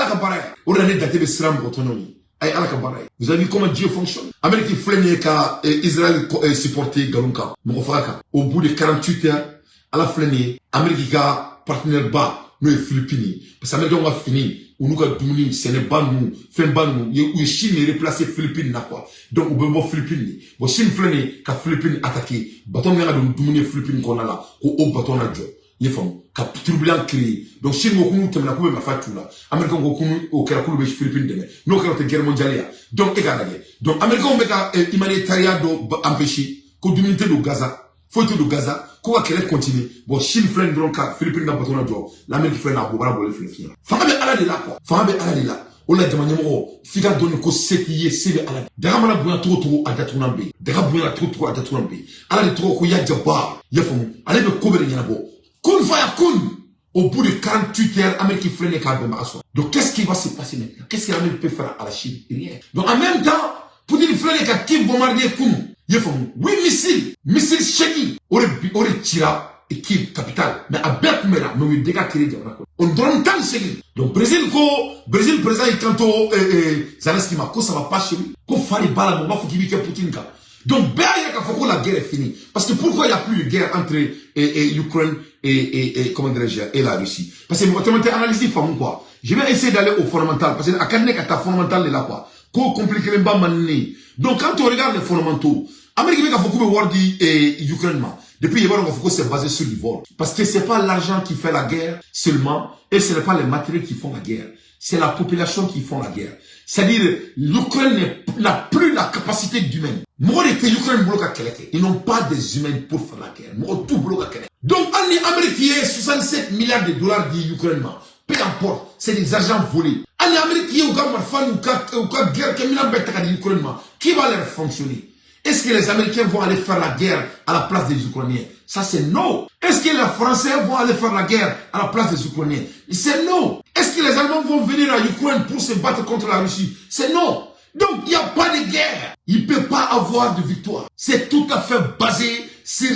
ka baara ye. O de la ne date bɛ siran mɔgɔ tɔɲɔgɔn ye. Ayi, ala ka baara ye. Vous avez vu comment Dieu fonctionne? Amérique filɛ nin ye ka Israël supporter nkalon kan, mɔgɔ faga kan. Au bout de 48 heures, ala filɛ nin ye, Amérique ka partenaire ba, n'o ye Philippines ye. Parce que Américains ka fini, u n'u ka dumuni sɛnɛba ninnu, fɛnba ninnu, u ye Chine de replacer Philippines na quoi. Donc u bɛ bɔ Philippines de. Bon, Chine filɛ nin ye ka Philippines attaquer. Bateau min kan ka don dumuni ye Philippines kɔnɔna la, ko o bateau na jɔ. I ye faamu? Ka turbulence créer. Donc Chine ko k'u tɛmɛna, k'u bɛ marifa ci u la. Américains ko k'u o kɛra, k'olu bɛ Philippines dɛmɛ. N'o kɛra, o tɛ guerre mondiale ya? Donc e k'a lajɛ. Donc Américains bɛ ka humanitariat dɔ empêcher, ko dumuni tɛ don Gaza, foyi tɛ don Gaza, ko ka kɛlɛ continuer. Bon, Chine filɛ nin dɔrɔn ka Philippines ka bateau lajɔ. L'Amérique filɛ nin a bobara bɔlen filɛ fiɲɛ la. Fanga bɛ Ala de la quoi. Fanga bɛ Ala de la. O la, jama ɲɛmɔgɔ, f'i ka dɔn ko se t'i ye, se bɛ Ala de. Daga mana bonya cogo cogo, a datugulan bɛ yen. Daga bonya cogo cogo, a datugulan bɛ yen. Ala de tɔgɔ ko ya Jabbar. I y'a faamu? Ale bɛ ko bɛɛ de ɲɛnabɔ. Kun fa kun. Au bout de 48 heures, Amérique filɛ nin ye k'a bɛnbaga sɔrɔ. Donc qu'est-ce qui va se passer maintenant? Qu'est-ce que l'Amérique peut faire à la Chine? Rien. Donc en même temps, Poutine filɛ nin ye ka Kiev bombarder kunun. I y'a faamu? Huit missiles, missile 8, o de cira Kiev capitale. Mais a bɛɛ kunbɛnna, mais u ye dégâts créé jamana kɔnɔ. O dɔrɔn 18. Donc Brésil ko, Brésil président y'i kanto Zelensky ma ko ça va pas chez lui. Ko fa de b'a la, mɔgɔ b'a fɔ k'i b'i kɛ Poutine kan. Donc bɛɛ y'a ye k'a fɔ ko la guerre est finie. Parce que pourquoi il n'y a plus de guerre entre Ukraine et comment dirais-je, et la Russie? Parce que mɔgɔ caman tɛ analyse faamu quoi. Je vais essayer d'aller au fondamental parce que a ka di ne ka taa fondamental de la quoi. Ko compliqué ba man ne ye. Donc quand on regarde les fondamentaux, Amérique bɛ k'a fɔ k'u bɛ wari di Ukraine ma. Depuis, il va que c'est basé sur du vol. Parce que c'est pas l'argent qui fait la guerre seulement, et ce n'est pas les matériaux qui font la guerre. C'est la population qui font la guerre. C'est-à-dire, l'Ukraine n'a plus la capacité d'humaine. Mɔgɔ de tɛ Ukraine bolo ka kɛlɛ kɛ. Ils n'ont pas des humains pour faire la guerre. Mɔgɔ t'u bolo ka kɛlɛ. Donc, hali ni Amérique ye 67 milliards de dollars di Ukraine ma, peu importe, c'est des argents volés. Hali ni Amérique ye u ka marifa n'u ka guerre kɛminɛn bɛɛ ta ka di Ukraine ma, qui va leur fonctionner? Est-ce que les Américains vont aller faire la guerre à la place des Ukrainiens? Ça, c'est non. Est-ce que les Français vont aller faire la guerre à la place des Ukrainiens? C'est non. Est-ce que les Allemands vont venir à l'Ukraine pour se battre contre la Russie? C'est non. Donc, il n'y a pas de guerre. Il ne peut pas avoir de victoire. C'est tout à fait basé sur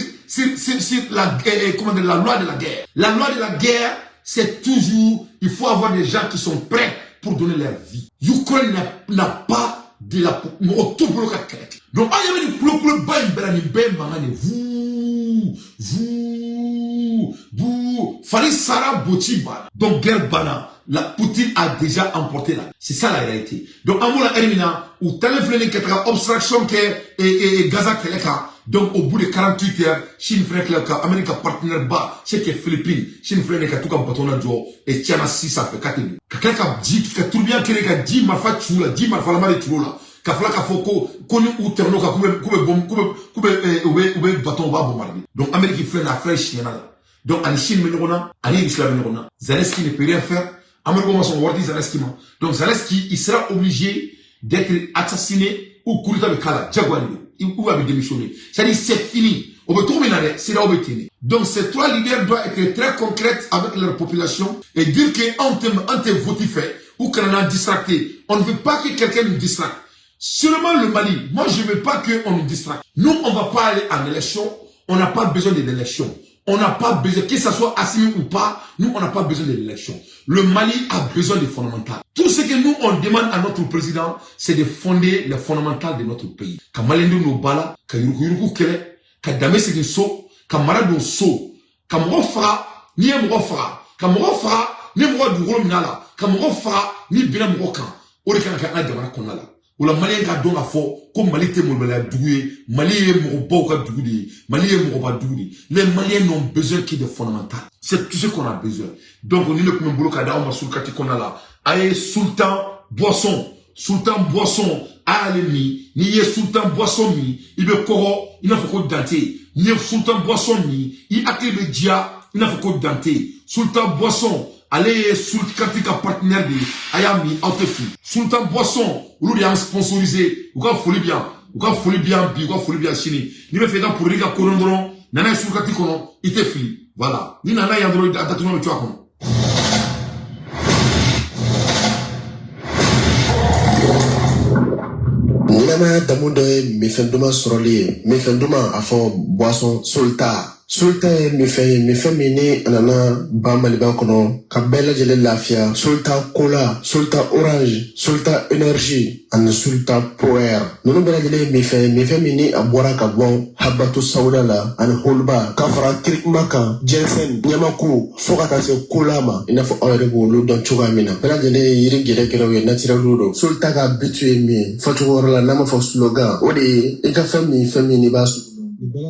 la, comment dire, la loi de la guerre. La loi de la guerre, c'est toujours, il faut avoir des gens qui sont prêts pour donner leur vie. Ukraine n'a pas de la mɔgɔ t'u bolo ka kɛlɛ kɛ. Donc an ɲɛ bɛ nin kulokulu ba in bɛɛ la, nin bɛɛ ye mankan de vuu vuu vuu, fali sara, boci banna. Donc guerre banna, la Poutine a déjà emporté là. C'est ça la réalité. Donc an b'o la heure min na, u taalen filɛ nin ka taga obstruction kɛ Gaza kɛlɛ kan. Donc au bout de 48 heures, Chine filɛ tila ka Amérique ka partenaire ba, c'est que Philippines, Chine filɛ nin ka t'u ka bateau lajɔ et China sisan fɛ k'a tɛ don ka tila ka ji ka tourbillon kelen ka ji marifa ci u la, ji marifalama de ci u la, ka tila k'a fɔ ko ni u tɛmɛn'o kan, k'u bɛ bɔn, k'u bɛ u bɛ bateau u b'a bombarder. Donc Amérique filɛ nin a filɛ siɲɛna la. Donc ani Chine bɛ ɲɔgɔn na, ani Russie bɛ ɲɔgɔn na. Zelensky ne peut rien faire. Amérique ma sɔn wari di Zelensky ma. Donc Zelensky, il sera obligé d'être assassiné ou coup d'état bɛ k'a la diyagoya de don, ou a bɛ démissionner. C'est-à-dire, c'est fini. O bɛ cogo min na dɛ, CEDEAO bɛ ten de. Donc ces trois leaders doivent être très concrets avec leur population et dire que anw tɛ vote fɛ ou kana n'an distracter. On ne veut pas que quelqu'un nous distracte. Seulement le Mali, moi je ne veux pas qu'on nous distracte. Nous, on ne va pas aller en élection, on n'a pas besoin de l'élection. On n'a pas besoin, que ce soit Assimi ou pas, nous, on n'a pas besoin de l'élection. Le Mali a besoin de fondamentales. Tout ce que nous, on demande à notre président, c'est de fonder les fondamentales de notre pays. Ka Maliendenw n'o ba la, ka yuruku yuruku kɛlɛ, ka danbe segin so, ka mara don so, ka mɔgɔ faga, n'i ye mɔgɔ faga, ka mɔgɔ faga, ni mɔgɔ dugukolo minɛ a la, ka mɔgɔ faga, n'i binna mɔgɔ kan, o de kan ka kɛ an ka jamana kɔnɔna la. O la Malien ka dɔn k'a fɔ ko Mali tɛ molobaliya dugu ye, Mali ye mɔgɔbaw ka dugu de ye, Mali ye mɔgɔba dugu de ye. Les Maliens n'ont besoin que de fondamentales. C'est tout ce qu'on a besoin. Donc ni ne tun bɛ n bolo ka di aw ma Sulkati kɔnɔna la, a ye Sultan Boisson, Sultan Boisson, a y'ale min. N'i ye Sultan Boisson min, i bɛ kɔgɔ i n'a fɔ ko Dante. N'i ye Sultan Boisson min, i hakili bɛ diya i n'a fɔ ko Dante. Sultan Boisson, ale ye Sulkati ka partenaire de ye. A y'a min, aw tɛ fili. Sultan Boisson, olu de y'an sponsorisé. U ka foli bi yan, u ka foli bi yan bi, u ka foli bi yan sini. N'i bɛ fɛ i ka produit ka kodɔn dɔrɔn, nana ye Sulkati kɔnɔ, i tɛ fili. Voilà, ni nana yan dɔrɔn, a datugu bɛ to a kɔnɔ. Ɲɛnamaya damu dɔ ye minfɛn duman sɔrɔli ye. Minfɛn duman, a fɔ boisson Solta. Solta ye minfɛn ye, minfɛn min ni a nana ba Maliba kɔnɔ ka bɛɛ lajɛlen lafiya. Solta Cola, Solta Orange, Solta Énergie ani Solta Power, ninnu bɛɛ lajɛlen ye minfɛn ye, minfɛn min ni a bɔra ka bɔ habatu sawuda la ani holiba ka fara kirikuma kan, jɛnsɛn ɲamaku fo ka taa se kola ma. I n'a fɔ aw yɛrɛ b'olu dɔn cogoya min na, bɛɛ lajɛlen ye yiri gɛrɛgɛrɛw ye, naturɛliw don. Solta ka bitu ye min ye fɔcogo wɛrɛ la, n'a ma fɔ slogan, o de ye i ka fɛn min, fɛn min n'i b'a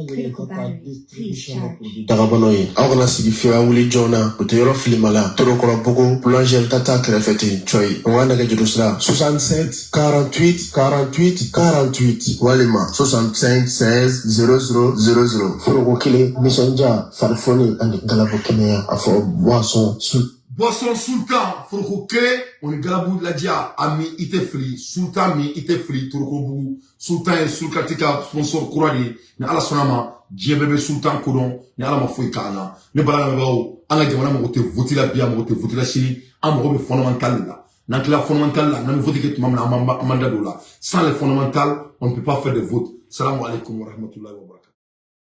Critical battery. Please charge. Dagabanaw ye. Aw kana sigi fiyewu, a wuli joona, o tɛ yɔrɔ filima la, Torokɔrɔbugu, boulangerie tata kɛrɛfɛ ten cɔyi. O ka nɛgɛjuru sira 67 48 48 48 walima 65 16 00 00. Foroko kelen, nisɔndiya, farifoni ani galabu kɛnɛya, a fɔ boisson su. Boisson Sultan, foroko kelen, o ni galabu ladiya, a min, i tɛ fili. Sultan min, i tɛ fili. Torokɔrɔbugu, Sultan ye Sulkati ka sponsor kura de ye. Ni Ala sɔnna ma, diɲɛ bɛɛ bɛ Sultan kodɔn. Ni Ala ma foyi k'an na, ne bala lamɛnbagaw, an ka jamana mago tɛ vote la bi, a mago tɛ vote la sini. An mago bɛ fondamental de la. N'an tila fondamental la, n'an bɛ vote kɛ tuma min na, an b'an da don o la. Sans les fondamentales, on ne peut pas faire de vote. Salamu alaikum wa rahmatullahi wa barakatuh.